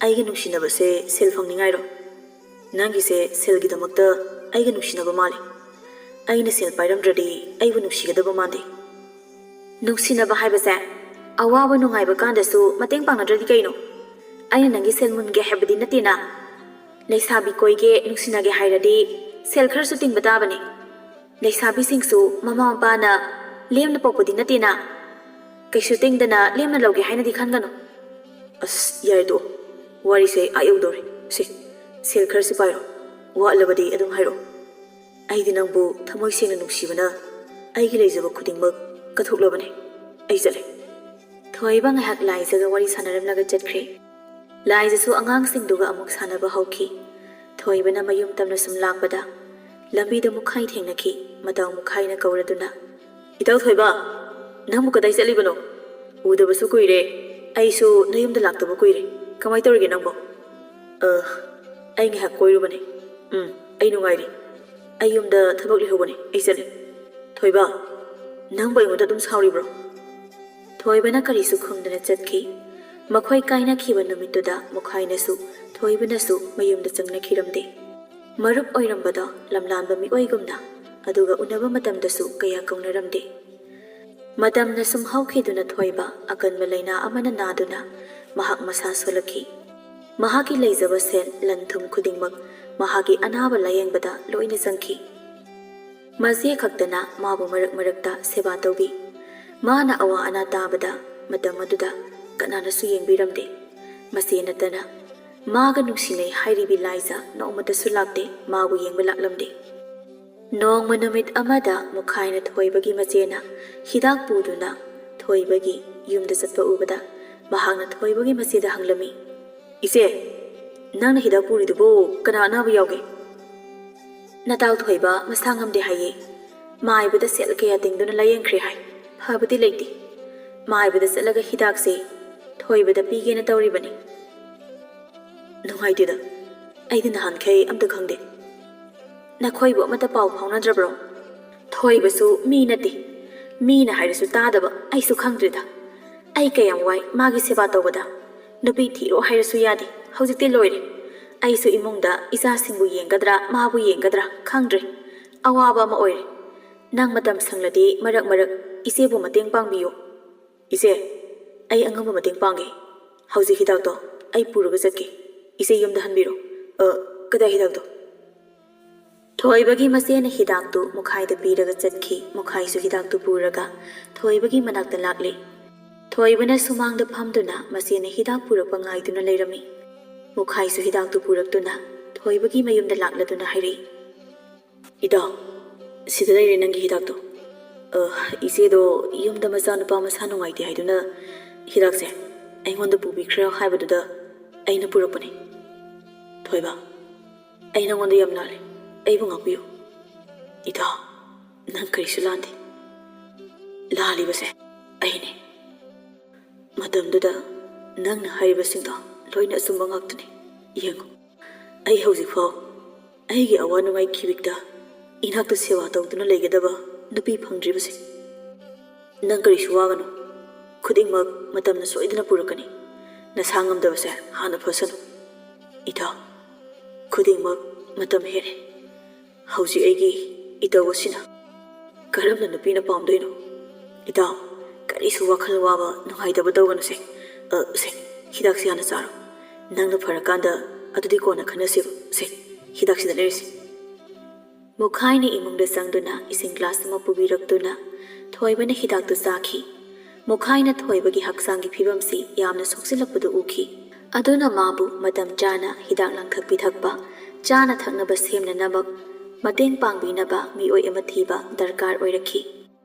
ꯑꯩꯒꯤ ꯅꯨꯡꯁꯤꯅꯕꯁꯦ ꯁꯦꯜ ꯐꯪꯅꯤꯡꯉꯥꯏꯔꯣ? ꯅꯪꯒꯤꯁꯦ ꯁꯦꯜꯒꯤꯗꯃꯛꯇ ꯑꯩꯒ ꯅꯨꯡꯁꯤꯅꯕ ꯃꯥꯜꯂꯦ꯫ ꯑꯩꯅ ꯁꯦꯜ ꯄꯥꯏꯔꯝꯗ꯭ꯔꯗꯤ ꯑꯩꯕꯨ ꯅꯨꯡꯁꯤꯒꯗꯕ ꯃꯥꯟꯗꯦ꯫ ꯅꯨꯡꯁꯤꯅꯕ ꯍꯥꯏꯕꯁꯦ ꯑꯋꯥꯕ ꯅꯨꯡꯉꯥꯏꯕ ꯀꯥꯟꯗꯁꯨ ꯃꯇꯦꯡ ꯄꯥꯡꯅꯗ꯭ꯔꯗꯤ ꯀꯩꯅꯣ? ꯑꯩꯅ ꯅꯪꯒꯤ ꯁꯦꯜ ꯃꯨꯟꯒꯦ ꯍꯥꯏꯕꯗꯤ ꯅꯠꯇꯦꯅ꯫ ꯂꯩꯁꯥꯕꯤ ꯀꯣꯏꯒꯦ, ꯅꯨꯡꯁꯤꯅꯒꯦ ꯍꯥꯏꯔꯗꯤ ꯁꯦꯜ ꯈꯔꯁꯨ ꯇꯤꯡꯕ ꯇꯥꯕꯅꯦ꯫ ꯂꯩꯁꯥꯕꯤꯁꯤꯡꯁꯨ ꯃꯃꯥ ꯃꯄꯥꯅ ꯂꯦꯝꯅ ꯄꯣꯛꯄꯗꯤ ꯅꯠꯇꯦꯅ꯫ ꯀꯩꯁꯨ ꯇꯤꯡꯗꯅ ꯂꯦꯝꯅ ꯂꯧꯒꯦ ꯍꯥꯏꯅꯗꯤ ꯈꯟꯒꯅꯨ꯫ ꯑꯁ, ꯌꯥꯔꯦ, ꯇꯣꯛꯑꯣ꯫ ꯋꯥꯔꯤꯁꯦ ꯑꯥ ꯌꯧꯗꯧꯔꯦ꯫ ꯁꯦ, ꯁꯦꯜ ꯈꯔꯁꯤ ꯄꯥꯏꯔꯣ꯫ ꯋꯥꯠꯂꯕꯗꯤ ꯑꯗꯨꯝ ꯍꯥꯏꯔꯛꯑꯣ꯫ ꯑꯩꯗꯤ ꯅꯪꯕꯨ ꯊꯃꯣꯏ ꯁꯦꯡꯅ ꯅꯨꯡꯁꯤꯕꯅ ꯑꯩꯒꯤ ꯂꯩꯖꯕ ꯈꯨꯗꯤꯡꯃꯛ ꯀꯠꯊꯣꯛꯂꯕꯅꯦ꯫ ꯑꯩ ꯆꯠꯂꯦ꯫ ꯊꯣꯏꯕ ꯉꯥꯏꯍꯥꯛ ꯂꯥꯏꯖꯒ ꯋꯥꯔꯤ ꯁꯥꯟꯅꯔꯝꯂꯒ ꯆꯠꯈ꯭ꯔꯦ꯫ ꯂꯥꯏꯖꯁꯨ ꯑꯉꯥꯡꯁꯤꯡꯗꯨꯒ ꯑꯃꯨꯛ ꯁꯥꯟꯅꯕ ꯍꯧꯈꯤ꯫ ꯊꯣꯏꯕꯅ ꯃꯌꯨꯝ ꯇꯝꯅ ꯁꯨꯝ ꯂꯥꯛꯄꯗ ꯂꯝꯕꯤꯗ ꯃꯨꯈꯥꯏ ꯊꯦꯡꯅꯈꯤ꯫ ꯃꯇꯥꯎ ꯃꯨꯈꯥꯏꯅ ꯀꯧꯔꯗꯨꯅ, "ꯏꯇꯥꯎ ꯊꯣꯏꯕ, ꯅꯪꯕꯨ ꯀꯗꯥꯏ ꯆꯠꯂꯤꯕꯅꯣ? ꯎꯗꯕꯁꯨ ꯀꯨꯏꯔꯦ꯫ ꯑꯩꯁꯨ ꯅꯌꯨꯝꯗ ꯂꯥꯛꯇꯕ ꯀꯨꯏꯔꯦ꯫ ꯀꯃꯥꯏ ꯇꯧꯔꯤꯒꯦ ꯅꯪꯕꯣ?" "ꯑ, ꯑꯩ ꯉꯥꯏꯍꯥꯛ ꯀꯣꯏꯔꯨꯕꯅꯦ꯫ ꯎꯝ, ꯑꯩ ꯅꯨꯡꯉꯥꯏꯔꯤ꯫ ꯑꯩ ꯌꯨꯝꯗ ꯊꯕꯛ ꯂꯩꯍꯧꯕꯅꯦ꯫ ꯑꯩ ꯆꯠꯂꯦ꯫ ꯊꯣꯏꯕ, ꯅꯪꯕꯨ ꯑꯩꯉꯣꯟꯗ ꯑꯗꯨꯝ ꯁꯥꯎꯔꯤꯕ꯭ꯔꯣ?" ꯊꯣꯏꯕꯅ ꯀꯔꯤꯁꯨ ꯈꯨꯝꯗꯅ ꯆꯠꯈꯤ꯫ ꯃꯈꯣꯏ ꯀꯥꯏꯅꯈꯤꯕ ꯅꯨꯃꯤꯠꯇꯨꯗ ꯃꯨꯈꯥꯏꯅꯁꯨ ꯊꯣꯏꯕꯅꯁꯨ ꯃꯌꯨꯝꯗ ꯆꯪꯅꯈꯤꯔꯝꯗꯦ꯫ ꯃꯔꯨꯞ ꯑꯣꯏꯔꯝꯕꯗꯣ ꯂꯝꯂꯥꯟꯕ ꯃꯤꯑꯣꯏꯒꯨꯝꯅ, ꯑꯗꯨꯒ ꯎꯅꯕ ꯃꯇꯝꯗꯁꯨ ꯀꯌꯥ ꯀꯧꯅꯔꯝꯗꯦ꯫ ꯃꯇꯝꯅ ꯁꯨꯝ ꯍꯧꯈꯤꯗꯨꯅ ꯊꯣꯏꯕ ꯑꯀꯟꯕ ꯂꯥꯏꯅꯥ ꯑꯃꯅ ꯅꯥꯗꯨꯅ ꯃꯍꯥꯛ ꯃꯁꯥ ꯁꯣꯜꯂꯛꯈꯤ꯫ ꯃꯍꯥꯛꯀꯤ ꯂꯩꯖꯕ ꯁꯦꯜ ꯂꯟ ꯊꯨꯝ ꯈꯨꯗꯤꯡꯃꯛ ꯃꯍꯥꯛꯀꯤ ꯑꯅꯥꯕ ꯂꯥꯌꯦꯡꯕꯗ ꯂꯣꯏꯅ ꯆꯪꯈꯤ꯫ ꯃꯆꯦ ꯈꯛꯇꯅ ꯃꯥꯕꯨ ꯃꯔꯛ ꯃꯔꯛꯇ ꯁꯦꯕꯥ ꯇꯧꯕꯤ꯫ ꯃꯥꯅ ꯑꯋꯥ ꯑꯅꯥ ꯇꯥꯕꯗ ꯃꯇꯝ ꯑꯗꯨꯗ ꯀꯅꯥꯅꯁꯨ ꯌꯦꯡꯕꯤꯔꯝꯗꯦ꯫ ꯃꯆꯦ ꯅꯠꯇꯅ ꯃꯥꯒ ꯅꯨꯡꯁꯤꯅꯩ ꯍꯥꯏꯔꯤꯕꯤ ꯂꯥꯏꯖ ꯅꯣꯡꯃꯇꯁꯨ ꯂꯥꯛꯇꯦ, ꯃꯥꯕꯨ ꯌꯦꯡꯕ ꯂꯥꯛꯂꯝꯗꯦ꯫ ꯅꯣꯡꯃ ꯅꯨꯃꯤꯠ ꯑꯃꯗ ꯃꯨꯈꯥꯏꯅ ꯊꯣꯏꯕꯒꯤ ꯃꯆꯦꯅ ꯍꯤꯗꯥꯛ ꯄꯨꯗꯨꯅ ꯊꯣꯏꯕꯒꯤ ꯌꯨꯝꯗ ꯆꯠꯄ ꯎꯕꯗ ꯃꯍꯥꯛꯅ ꯊꯣꯏꯕꯒꯤ ꯃꯆꯦꯗ ꯍꯪꯂꯝꯃꯤ, "ꯏꯆꯦ, ꯅꯪꯅ ꯍꯤꯗꯥꯛ ꯄꯨꯔꯤꯗꯨꯕꯨ ꯀꯅꯥ ꯑꯅꯥꯕ ꯌꯥꯎꯒꯦ?" "ꯅꯇꯥꯎ ꯊꯣꯏꯕ ꯃꯁꯥ ꯉꯝꯗꯦ ꯍꯥꯏꯌꯦ꯫ ꯃꯥꯏꯕꯗ ꯁꯦꯜ ꯀꯌꯥ ꯇꯤꯡꯗꯨꯅ ꯂꯥꯌꯦꯡꯈ꯭ꯔꯦ ꯍꯥꯏ꯫ ꯐꯕꯗꯤ ꯂꯩꯇꯦ꯫ ꯃꯥꯏꯕꯗ ꯆꯠꯂꯒ ꯍꯤꯗꯥꯛꯁꯦ ꯊꯣꯏꯕꯗ ꯄꯤꯒꯦꯅ ꯇꯧꯔꯤꯕꯅꯤ꯫" "ꯅꯨꯡꯉꯥꯏꯇꯦꯗ꯫ ꯑꯩꯗꯤ ꯅꯍꯥꯟꯈꯩ ꯑꯝꯇ ꯈꯪꯗꯦ꯫" "ꯅꯈꯣꯏꯕꯨ ꯑꯃꯠꯇ ꯄꯥꯎ ꯐꯥꯎꯅꯗ꯭ꯔꯕ꯭ꯔꯣ?" "ꯊꯣꯏꯕꯁꯨ ꯃꯤ ꯅꯠꯇꯦ꯫ ꯃꯤꯅ ꯍꯥꯏꯔꯁꯨ ꯇꯥꯗꯕ꯫ ꯑꯩꯁꯨ ꯈꯪꯗ꯭ꯔꯦꯗ꯫ ꯑꯩ ꯀꯌꯥꯝ ꯋꯥꯏ ꯃꯥꯒꯤ ꯁꯦꯕꯥ ꯇꯧꯕꯗ꯫ ꯅꯨꯄꯤ ꯊꯤꯔꯣ ꯍꯥꯏꯔꯁꯨ ꯌꯥꯗꯦ꯫ ꯍꯧꯖꯤꯛꯇꯤ ꯂꯣꯏꯔꯦ꯫ ꯑꯩꯁꯨ ꯏꯃꯨꯡꯗ ꯏꯆꯥꯁꯤꯡꯕꯨ ꯌꯦꯡꯒꯗ꯭ꯔꯥ, ꯃꯥꯕꯨ ꯌꯦꯡꯒꯗ꯭ꯔꯥ ꯈꯪꯗ꯭ꯔꯦ꯫ ꯑꯋꯥꯕ ꯑꯃ ꯑꯣꯏꯔꯦ꯫ ꯅꯪ ꯃꯇꯝ ꯁꯪꯂꯗꯤ ꯃꯔꯛ ꯃꯔꯛ ꯏꯆꯦꯕꯨ ꯃꯇꯦꯡ ꯄꯥꯡꯕꯤꯌꯨ꯫" "ꯏꯆꯦ, ꯑꯩ ꯑꯉꯝꯕ ꯃꯇꯦꯡ ꯄꯥꯡꯒꯦ꯫ ꯍꯧꯖꯤꯛ ꯍꯤꯗꯥꯛꯇꯣ ꯑꯩ ꯄꯨꯔꯒ ꯆꯠꯀꯦ꯫ ꯏꯆꯦ ꯌꯨꯝꯗ ꯍꯟꯕꯤꯔꯣ꯫" "ꯑ, ꯀꯗꯥꯏ ꯍꯤꯗꯥꯛꯇꯣ?" ꯊꯣꯏꯕꯒꯤ ꯃꯆꯦꯅ ꯍꯤꯗꯥꯛꯇꯨ ꯃꯨꯈꯥꯏꯗ ꯄꯤꯔꯒ ꯆꯠꯈꯤ꯫ ꯃꯨꯈꯥꯏꯁꯨ ꯍꯤꯗꯥꯛꯇꯨ ꯄꯨꯔꯒ ꯊꯣꯏꯕꯒꯤ ꯃꯅꯥꯛꯇ ꯂꯥꯛꯂꯦ꯫ ꯊꯣꯏꯕꯅ ꯁꯨꯃꯥꯡꯗ ꯐꯝꯗꯨꯅ ꯃꯆꯦꯅ ꯍꯤꯗꯥꯛ ꯄꯨꯔꯛꯄ ꯉꯥꯏꯗꯨꯅ ꯂꯩꯔꯝꯃꯤ꯫ ꯃꯨꯈꯥꯏꯁꯨ ꯍꯤꯗꯥꯛꯇꯨ ꯄꯨꯔꯛꯇꯨꯅ ꯊꯣꯏꯕꯒꯤ ꯃꯌꯨꯝꯗ ꯂꯥꯛꯂꯗꯨꯅ ꯍꯥꯏꯔꯛꯏ, "ꯏꯇꯥꯎ, ꯁꯤꯗ ꯂꯩꯔꯦ ꯅꯪꯒꯤ ꯍꯤꯗꯥꯛꯇꯣ꯫ ꯑ, ꯏꯆꯦꯗꯣ ꯌꯨꯝꯗ ꯃꯆꯥꯅꯨꯄꯥ ꯃꯁꯥ ꯅꯨꯡꯉꯥꯏꯇꯦ ꯍꯥꯏꯗꯨꯅ ꯍꯤꯗꯥꯛꯁꯦ ꯑꯩꯉꯣꯟꯗ ꯄꯨꯕꯤꯈ꯭ꯔꯣ ꯍꯥꯏꯕꯗꯨꯗ ꯑꯩꯅ ꯄꯨꯔꯛꯄꯅꯦ꯫ ꯊꯣꯏꯕ, ꯑꯩ ꯅꯉꯣꯟꯗ ꯌꯥꯝ ꯂꯥꯜꯂꯦ꯫ ꯑꯩꯕꯨ ꯉꯥꯛꯄꯤꯌꯨ꯫ ꯏꯇꯥꯎ, ꯅꯪ ꯀꯔꯤꯁꯨ ꯂꯥꯟꯗꯦ꯫ ꯂꯥꯜꯂꯤꯕꯁꯦ ꯑꯩꯅꯦ꯫ ꯃꯇꯝꯗꯨꯗ ꯅꯪꯅ ꯍꯥꯏꯔꯤꯕꯁꯤꯡꯗꯣ ꯂꯣꯏꯅ ꯑꯆꯨꯝꯕ ꯉꯥꯛꯇꯅꯤ꯫ ꯌꯦꯡꯉꯨ, ꯑꯩ ꯍꯧꯖꯤꯛꯐꯥꯎ ꯑꯩꯒꯤ ꯑꯋꯥ ꯅꯨꯡꯉꯥꯏ ꯈꯤꯕꯤꯛꯇ ꯏꯅꯥꯛꯇ ꯁꯦꯕꯥ ꯇꯧꯗꯨꯅ ꯂꯩꯒꯗꯕ ꯅꯨꯄꯤ ꯐꯪꯗ꯭ꯔꯤꯕꯁꯦ꯫ ꯅꯪ ꯀꯔꯤꯁꯨ ꯋꯥꯒꯅꯨ꯫ ꯈꯨꯗꯤꯡꯃꯛ ꯃꯇꯝꯅ ꯁꯣꯏꯗꯅ ꯄꯨꯔꯛꯀꯅꯤ꯫ ꯅꯁꯥ ꯉꯝꯗꯕꯁꯦ ꯍꯥꯟꯅ ꯐꯁꯅꯨ꯫ ꯏꯇꯥꯎ, ꯈꯨꯗꯤꯡꯃꯛ ꯃꯇꯝ ꯍꯦꯜꯂꯦ꯫ ꯍꯧꯖꯤꯛ ꯑꯩꯒꯤ ꯏꯇꯧ ꯑꯁꯤꯅ ꯀꯔꯝꯅ ꯅꯨꯄꯤꯅ ꯄꯥꯝꯗꯣꯏꯅꯣ? ꯏꯇꯥꯎ, ꯀꯔꯤꯁꯨ ꯋꯥꯈꯜ ꯋꯥꯕ, ꯅꯨꯡꯉꯥꯏꯇꯕ ꯇꯧꯒꯅꯨꯁꯦ꯫ ꯑ, ꯁꯦ, ꯍꯤꯗꯥꯛꯁꯤ ꯍꯥꯟꯅ ꯆꯥꯔꯣ꯫ ꯅꯪꯅ ꯐꯔꯀꯥꯟꯗ ꯑꯗꯨꯗꯤ ꯀꯣꯟꯅ ꯈꯟꯅꯁꯦꯕ꯫ ꯁꯦ, ꯍꯤꯗꯥꯛꯁꯤꯗ ꯂꯩꯔꯁꯤ꯫ ꯃꯨꯈꯥꯏꯅ ꯏꯃꯨꯡꯗ ꯆꯪꯗꯨꯅ ꯏꯁꯤꯡ ꯒ꯭ꯂꯥꯁ ꯑꯃ ꯄꯨꯕꯤꯔꯛꯇꯨꯅ ꯊꯣꯏꯕꯅ ꯍꯤꯗꯥꯛꯇꯨ ꯆꯥꯈꯤ꯫ ꯃꯨꯈꯥꯏꯅ ꯊꯣꯏꯕꯒꯤ ꯍꯛꯆꯥꯡꯒꯤ ꯐꯤꯕꯝꯁꯤ ꯌꯥꯝꯅ ꯁꯣꯛꯆꯤꯜꯂꯛꯄꯗꯨ ꯎꯈꯤ꯫ ꯑꯗꯨꯅ ꯃꯥꯕꯨ ꯃꯇꯝ ꯆꯥꯅ ꯍꯤꯗꯥꯛ ꯂꯥꯡꯊꯛ ꯄꯤꯊꯛꯄ, ꯆꯥꯅ ꯊꯛꯅꯕ ꯁꯦꯝꯅꯅꯕ ꯃꯇꯦꯡ ꯄꯥꯡꯕꯤꯅꯕ ꯃꯤꯑꯣꯏ ꯑꯃ ꯊꯤꯕ ꯗꯔꯀꯥꯔ ꯑꯣꯏꯔꯛꯈꯤ꯫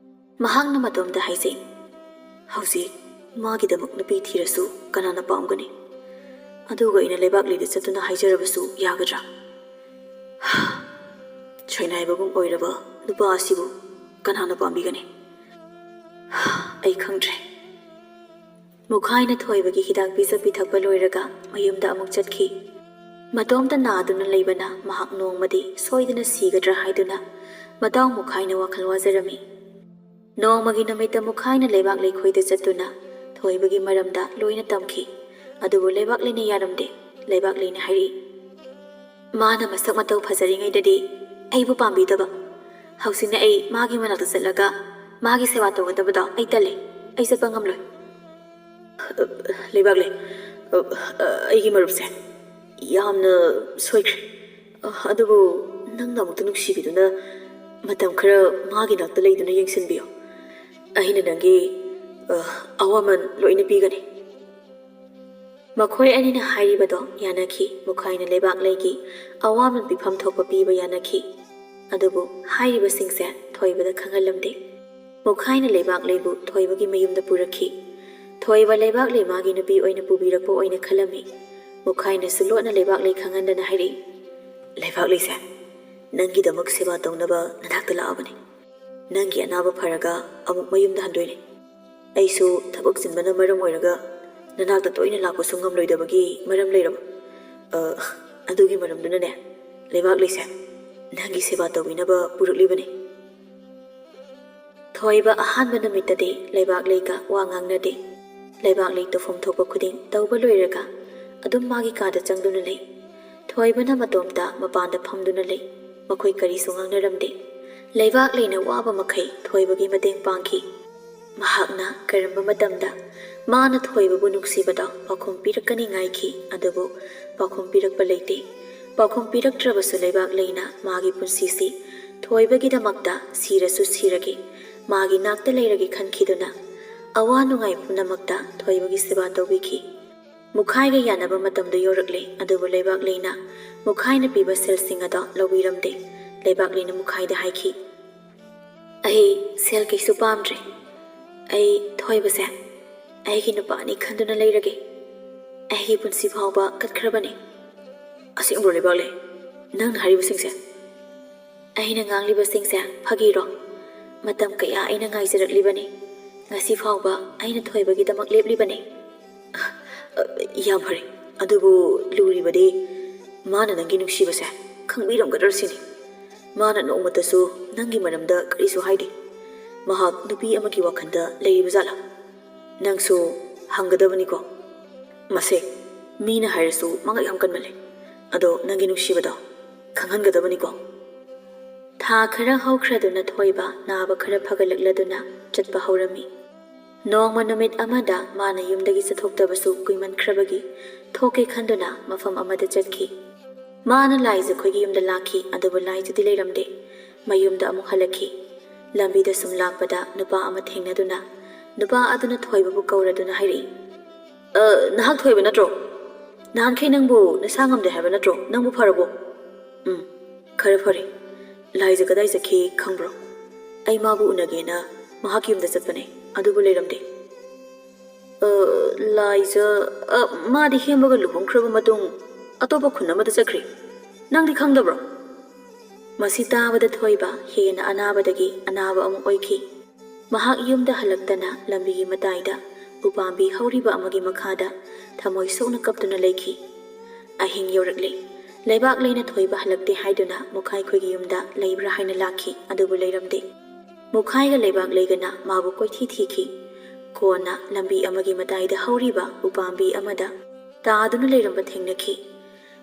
ꯃꯍꯥꯛꯅ ꯃꯇꯣꯝꯇ ꯍꯥꯏꯖꯩ, "ꯍꯧꯖꯤꯛ ꯃꯥꯒꯤꯗꯃꯛ ꯅꯨꯄꯤ ꯊꯤꯔꯁꯨ ꯀꯅꯥꯅ ꯄꯥꯝꯒꯅꯤ? ꯑꯗꯨꯒ ꯑꯩꯅ ꯂꯩꯕꯥꯛ ꯂꯩꯗ ꯆꯠꯇꯨꯅ ꯍꯥꯏꯖꯔꯕꯁꯨ ꯌꯥꯒꯗ꯭ꯔꯥ? ꯁꯣꯏꯅꯥꯏꯕꯒꯨꯝ ꯑꯣꯏꯔꯕ ꯅꯨꯄꯥ ꯑꯁꯤꯕꯨ ꯀꯅꯥꯅ ꯄꯥꯝꯕꯤꯒꯅꯤ? ꯑꯩ ꯈꯪꯗ꯭ꯔꯦ꯫" ꯃꯨꯈꯥꯏꯅ ꯊꯣꯏꯕꯒꯤ ꯍꯤꯗꯥꯛ ꯄꯤꯖ ꯄꯤꯊꯛꯄ ꯂꯣꯏꯔꯒ ꯃꯌꯨꯝꯗ ꯑꯃꯨꯛ ꯆꯠꯈꯤ꯫ ꯃꯇꯣꯝꯇ ꯅꯥꯗꯨꯅ ꯂꯩꯕꯅ ꯃꯍꯥꯛ ꯅꯣꯡꯃꯗꯤ ꯁꯣꯏꯗꯅ ꯁꯤꯒꯗ꯭ꯔꯥ ꯍꯥꯏꯗꯨꯅ ꯃꯇꯥꯎ ꯃꯨꯈꯥꯏꯅ ꯋꯥꯈꯜ ꯋꯥꯖꯔꯝꯃꯤ꯫ ꯅꯣꯡꯃꯒꯤ ꯅꯨꯃꯤꯠꯇ ꯃꯨꯈꯥꯏꯅ ꯂꯩꯕꯥꯛ ꯂꯩꯈꯣꯏꯗ ꯆꯠꯇꯨꯅ ꯊꯣꯏꯕꯒꯤ ꯃꯔꯝꯗ ꯂꯣꯏꯅ ꯇꯝꯈꯤ꯫ ꯑꯗꯨꯕꯨ ꯂꯩꯕꯥꯛ ꯂꯩꯅ ꯌꯥꯔꯝꯗꯦ꯫ ꯂꯩꯕꯥꯛ ꯂꯩꯅ ꯍꯥꯏꯔꯛꯏ, "ꯃꯥꯅ ꯃꯁꯛ ꯃꯇꯧ ꯐꯖꯔꯤꯉꯩꯗꯗꯤ ꯑꯩꯕꯨ ꯄꯥꯝꯕꯤꯗꯕ, ꯍꯧꯖꯤꯛꯅ ꯑꯩ ꯃꯥꯒꯤ ꯃꯅꯥꯛꯇ ꯆꯠꯂꯒ ꯃꯥꯒꯤ ꯁꯦꯕꯥ ꯇꯧꯒꯗꯕꯗꯣ ꯑꯩ ꯇꯜꯂꯦ꯫ ꯑꯩ ꯆꯠꯄ ꯉꯝꯂꯣꯏ꯫" ꯂꯩꯕꯥꯛꯂꯩ, ꯑꯩꯒꯤ ꯃꯔꯨꯞꯁꯦ, ꯌꯥꯝꯅ ꯁꯣꯏꯈ꯭ꯔꯦ꯫ ꯑꯗꯨꯕꯨ ꯅꯪꯅ ꯑꯃꯨꯛꯇ ꯅꯨꯡꯁꯤꯕꯤꯗꯨꯅ ꯃꯇꯝ ꯈꯔ ꯃꯥꯒꯤ ꯅꯥꯛꯇ ꯂꯩꯗꯨꯅ ꯌꯦꯡꯁꯤꯟꯕꯤꯌꯨ꯫ ꯑꯩꯅ ꯅꯪꯒꯤ ꯑꯋꯥꯃꯟ ꯂꯣꯏꯅ ꯄꯤꯒꯅꯤ꯫ ꯃꯈꯣꯏ ꯑꯅꯤꯅ ꯍꯥꯏꯔꯤꯕꯗꯣ ꯌꯥꯅꯈꯤ꯫ ꯃꯨꯈꯥꯏꯅ ꯂꯩꯕꯥꯛꯂꯩꯒꯤ ꯑꯋꯥꯃꯟ ꯄꯤꯐꯝ ꯊꯣꯛꯄ ꯄꯤꯕ ꯌꯥꯅꯈꯤ꯫ ꯑꯗꯨꯕꯨ ꯍꯥꯏꯔꯤꯕꯁꯤꯡꯁꯦ ꯊꯣꯏꯕꯗ ꯈꯪꯍꯜꯂꯝꯗꯦ꯫ ꯃꯨꯈꯥꯏꯅ ꯂꯩꯕꯥꯛꯂꯩꯕꯨ ꯊꯣꯏꯕꯒꯤ ꯃꯌꯨꯝꯗ ꯄꯨꯔꯛꯈꯤ꯫ ꯊꯣꯏꯕ ꯂꯩꯕꯥꯛꯂꯩ ꯃꯥꯒꯤ ꯅꯨꯄꯤ ꯑꯣꯏꯅ ꯄꯨꯕꯤꯔꯛꯄ ꯑꯣꯏꯅ ꯈꯜꯂꯝꯃꯤ꯫ ꯃꯨꯈꯥꯏꯅꯁꯨ ꯂꯣꯠꯅ ꯂꯩꯕꯥꯛꯂꯩ ꯈꯪꯍꯟꯗꯅ ꯍꯥꯏꯔꯛꯏ, "ꯂꯩꯕꯥꯛꯂꯩꯁꯦ, ꯅꯪꯒꯤꯗꯃꯛ ꯁꯦꯕꯥ ꯇꯧꯅꯕ ꯅꯅꯥꯛꯇ ꯂꯥꯛꯑꯕꯅꯤ꯫ ꯅꯪꯒꯤ ꯑꯅꯥꯕ ꯐꯔꯒ ꯑꯃꯨꯛ ꯃꯌꯨꯝꯗ ꯍꯟꯗꯣꯏꯅꯤ꯫ ꯑꯩꯁꯨ ꯊꯕꯛ ꯆꯤꯟꯕꯅ ꯃꯔꯝ ꯑꯣꯏꯔꯒ ꯅꯅꯥꯛꯇ ꯇꯣꯏꯅ ꯂꯥꯛꯄꯁꯨ ꯉꯝꯂꯣꯏꯗꯕꯒꯤ ꯃꯔꯝ ꯂꯩꯔꯕ꯫ ꯑ, ꯑꯗꯨꯒꯤ ꯃꯔꯝꯗꯨꯅꯅꯦ, ꯂꯩꯕꯥꯛꯂꯩꯁꯦ, ꯅꯪꯒꯤ ꯁꯦꯕꯥ ꯇꯧꯕꯤꯅꯕ ꯄꯨꯔꯛꯂꯤꯕꯅꯤ꯫" ꯊꯣꯏꯕ ꯑꯍꯥꯟꯕ ꯅꯨꯃꯤꯠꯇꯗꯤ ꯂꯩꯕꯥꯛꯂꯩꯒ ꯋꯥ ꯉꯥꯡꯅꯗꯦ꯫ ꯂꯩꯕꯥꯛꯂꯩ ꯇꯧꯐꯝ ꯊꯣꯛꯄ ꯈꯨꯗꯤꯡ ꯇꯧꯕ ꯂꯣꯏꯔꯒ ꯑꯗꯨꯝ ꯃꯥꯒꯤ ꯀꯥꯗ ꯆꯪꯗꯨꯅ ꯂꯩ꯫ ꯊꯣꯏꯕꯅ ꯃꯇꯣꯝꯇ ꯃꯄꯥꯟꯗ ꯐꯝꯗꯨꯅ ꯂꯩ꯫ ꯃꯈꯣꯏ ꯀꯔꯤꯁꯨ ꯉꯥꯡꯅꯔꯝꯗꯦ꯫ ꯂꯩꯕꯥꯛꯂꯩꯅ ꯋꯥꯕ ꯃꯈꯩ ꯊꯣꯏꯕꯒꯤ ꯃꯇꯦꯡ ꯄꯥꯡꯈꯤ꯫ ꯃꯍꯥꯛꯅ ꯀꯔꯝꯕ ꯃꯇꯝꯗ ꯃꯥꯅ ꯊꯣꯏꯕꯕꯨ ꯅꯨꯡꯁꯤꯕꯗꯣ ꯄꯥꯎꯈꯨꯝ ꯄꯤꯔꯛꯀꯅꯤ ꯉꯥꯏꯈꯤ, ꯑꯗꯨꯕꯨ ꯄꯥꯎꯈꯨꯝ ꯄꯤꯔꯛꯄ ꯂꯩꯇꯦ꯫ ꯄꯥꯎꯈꯨꯝ ꯄꯤꯔꯛꯇ꯭ꯔꯕꯁꯨ ꯂꯩꯕꯥꯛꯂꯩꯅ ꯃꯥꯒꯤ ꯄꯨꯟꯁꯤꯁꯤ ꯊꯣꯏꯕꯒꯤꯗꯃꯛꯇ ꯁꯤꯔꯁꯨ ꯁꯤꯔꯒꯦ, ꯃꯥꯒꯤ ꯅꯥꯛꯇ ꯂꯩꯔꯒꯦ ꯈꯟꯈꯤꯗꯨꯅ ꯑꯋꯥ ꯅꯨꯡꯉꯥꯏ ꯄꯨꯝꯅꯃꯛꯇ ꯊꯣꯏꯕꯒꯤ ꯁꯦꯕꯥ ꯇꯧꯕꯤꯈꯤ꯫ ꯃꯨꯈꯥꯏꯒ ꯌꯥꯅꯕ ꯃꯇꯝꯗꯨ ꯌꯧꯔꯛꯂꯦ, ꯑꯗꯨꯕꯨ ꯂꯩꯕꯥꯛꯂꯩꯅ ꯃꯨꯈꯥꯏꯅ ꯄꯤꯕ ꯁꯦꯜꯁꯤꯡ ꯑꯗꯣ ꯂꯧꯕꯤꯔꯝꯗꯦ꯫ ꯂꯩꯕꯥꯛꯂꯩꯅ ꯃꯨꯈꯥꯏꯗ ꯍꯥꯏꯈꯤ, "ꯑꯩ ꯁꯦꯜ ꯀꯩꯁꯨ ꯄꯥꯝꯗ꯭ꯔꯦ꯫ ꯑꯩ ꯊꯣꯏꯕꯁꯦ ꯑꯩꯒꯤ ꯅꯨꯄꯥꯅꯤ ꯈꯟꯗꯨꯅ ꯂꯩꯔꯒꯦ꯫ ꯑꯩꯒꯤ ꯄꯨꯟꯁꯤ ꯐꯥꯎꯕ ꯀꯠꯈ꯭ꯔꯕꯅꯤ꯫" "ꯑꯁꯦꯡꯕ꯭ꯔꯣ ꯂꯩꯕꯥꯛꯂꯩ, ꯅꯪꯅ ꯍꯥꯏꯔꯤꯕꯁꯤꯡꯁꯦ?" "ꯑꯩꯅ ꯉꯥꯡꯂꯤꯕꯁꯤꯡꯁꯦ ꯐꯥꯒꯤꯔꯣ? ꯃꯇꯝ ꯀꯌꯥ ꯑꯩꯅ ꯉꯥꯏꯖꯔꯛꯂꯤꯕꯅꯤ꯫ ꯉꯁꯤ ꯐꯥꯎꯕ ꯑꯩꯅ ꯊꯣꯏꯕꯒꯤꯗꯃꯛ ꯂꯦꯞꯂꯤꯕꯅꯤ꯫" "ꯑ, ꯌꯥꯝ ꯐꯔꯦ꯫ ꯑꯗꯨꯕꯨ ꯂꯨꯔꯤꯕꯗꯤ ꯃꯥꯅ ꯅꯪꯒꯤ ꯅꯨꯡꯁꯤꯕꯁꯦ ꯈꯪꯕꯤꯔꯝꯒꯗ꯭ꯔꯥ ꯁꯤꯅꯤ꯫ ꯃꯥꯅ ꯅꯣꯡꯃꯇꯁꯨ ꯅꯪꯒꯤ ꯃꯔꯝꯗ ꯀꯔꯤꯁꯨ ꯍꯥꯏꯗꯦ꯫ ꯃꯍꯥꯛ ꯅꯨꯄꯤ ꯑꯃꯒꯤ ꯋꯥꯈꯜꯗ ꯂꯩꯔꯤꯕ ꯖꯥꯠꯂꯥ? ꯅꯪꯁꯨ ꯍꯪꯒꯗꯕꯅꯤꯀꯣ꯫ ꯃꯁꯦ, ꯃꯤꯅ ꯍꯥꯏꯔꯁꯨ ꯃꯉꯛ ꯌꯥꯝ ꯀꯟꯃꯜꯂꯦ꯫ ꯑꯗꯣ ꯅꯪꯒꯤ ꯅꯨꯡꯁꯤꯕꯗꯣ ꯈꯪꯍꯟꯒꯗꯕꯅꯤꯀꯣ꯫" ꯊꯥ ꯈꯔ ꯍꯧꯈ꯭ꯔꯗꯨꯅ ꯊꯣꯏꯕ ꯅꯥꯕ ꯈꯔ ꯐꯒꯠꯂꯛꯂꯗꯨꯅ ꯆꯠꯄ ꯍꯧꯔꯝꯃꯤ꯫ ꯅꯣꯡꯃ ꯅꯨꯃꯤꯠ ꯑꯃꯗ ꯃꯥꯅ ꯌꯨꯝꯗꯒꯤ ꯆꯠꯊꯣꯛꯇꯕꯁꯨ ꯀꯨꯏꯃꯟꯈ꯭ꯔꯕꯒꯤ ꯊꯣꯛꯀꯦ ꯈꯟꯗꯨꯅ ꯃꯐꯝ ꯑꯃꯗ ꯆꯠꯈꯤ꯫ ꯃꯥꯅ ꯂꯥꯏꯖꯈꯣꯏꯒꯤ ꯌꯨꯝꯗ ꯂꯥꯛꯈꯤ, ꯑꯗꯨꯕꯨ ꯂꯥꯏꯖꯗꯤ ꯂꯩꯔꯝꯗꯦ꯫ ꯃꯌꯨꯝꯗ ꯑꯃꯨꯛ ꯍꯜꯂꯛꯈꯤ꯫ ꯂꯝꯕꯤꯗ ꯁꯨꯝ ꯂꯥꯛꯄꯗ ꯅꯨꯄꯥ ꯑꯃ ꯊꯦꯡꯅꯗꯨꯅ, ꯅꯨꯄꯥ ꯑꯗꯨꯅ ꯊꯣꯏꯕꯕꯨ ꯀꯧꯔꯗꯨꯅ ꯍꯥꯏꯔꯛꯏ, "ꯑ, ꯅꯍꯥꯛ ꯊꯣꯏꯕ ꯅꯠꯇ꯭ꯔꯣ? ꯅꯍꯥꯟꯈꯩ ꯅꯪꯕꯨ ꯅꯁꯥ ꯉꯝꯗꯦ ꯍꯥꯏꯕ ꯅꯠꯇ꯭ꯔꯣ? ꯅꯪꯕꯨ ꯐꯔꯕꯣ?" "ꯎꯝ, ꯈꯔ ꯐꯔꯦ꯫ ꯂꯥꯏꯖ ꯀꯗꯥꯏ ꯆꯠꯈꯤ ꯈꯪꯕ꯭ꯔꯣ? ꯑꯩ ꯃꯥꯕꯨ ꯎꯅꯒꯦꯅ ꯃꯍꯥꯛꯀꯤ ꯌꯨꯝꯗ ꯆꯠꯄꯅꯦ, ꯑꯗꯨꯕꯨ ꯂꯩꯔꯝꯗꯦ꯫" "ꯑ, ꯂꯥꯏꯖ, ꯑ, ꯃꯥꯗꯤ ꯍꯦꯝꯕꯒ ꯂꯨꯍꯣꯡꯈ꯭ꯔꯕ ꯃꯇꯨꯡ ꯑꯇꯣꯞꯄ ꯈꯨꯟ ꯑꯃꯗ ꯆꯠꯈ꯭ꯔꯦ꯫ ꯅꯪꯗꯤ ꯈꯪꯗꯕ꯭ꯔꯣ?" ꯃꯁꯤ ꯇꯥꯕꯗ ꯊꯣꯏꯕ ꯍꯦꯟꯅ ꯑꯅꯥꯕꯗꯒꯤ ꯑꯅꯥꯕ ꯑꯃ ꯑꯣꯏꯈꯤ꯫ ꯃꯍꯥꯛ ꯌꯨꯝꯗ ꯍꯜꯂꯛꯇꯅ ꯂꯝꯕꯤꯒꯤ ꯃꯇꯥꯏꯗ ꯎꯄꯥꯝꯕꯤ ꯍꯧꯔꯤꯕ ꯑꯃꯒꯤ ꯃꯈꯥꯗ ꯊꯃꯣꯏ ꯁꯣꯛꯅ ꯀꯞꯇꯨꯅ ꯂꯩꯈꯤ꯫ ꯑꯍꯤꯡ ꯌꯧꯔꯛꯂꯦ꯫ ꯂꯩꯕꯥꯛ ꯂꯩꯅ ꯊꯣꯏꯕ ꯍꯜꯂꯛꯇꯦ ꯍꯥꯏꯗꯨꯅ ꯃꯨꯈꯥꯏꯈꯣꯏꯒꯤ ꯌꯨꯝꯗ ꯂꯩꯕ꯭ꯔꯥ ꯍꯥꯏꯅ ꯂꯥꯛꯈꯤ, ꯑꯗꯨꯕꯨ ꯂꯩꯔꯝꯗꯦ꯫ ꯃꯨꯈꯥꯏꯒ ꯂꯩꯕꯥꯛ ꯂꯩꯒꯅ ꯃꯥꯕꯨ ꯀꯣꯏꯊꯤ ꯊꯤꯈꯤ꯫ ꯀꯣꯟꯅ ꯂꯝꯕꯤ ꯑꯃꯒꯤ ꯃꯇꯥꯏꯗ ꯍꯧꯔꯤꯕ ꯎꯄꯥꯝꯕꯤ ꯑꯃꯗ ꯇꯥꯗꯨꯅ ꯂꯩꯔꯝꯕ ꯊꯦꯡꯅꯈꯤ꯫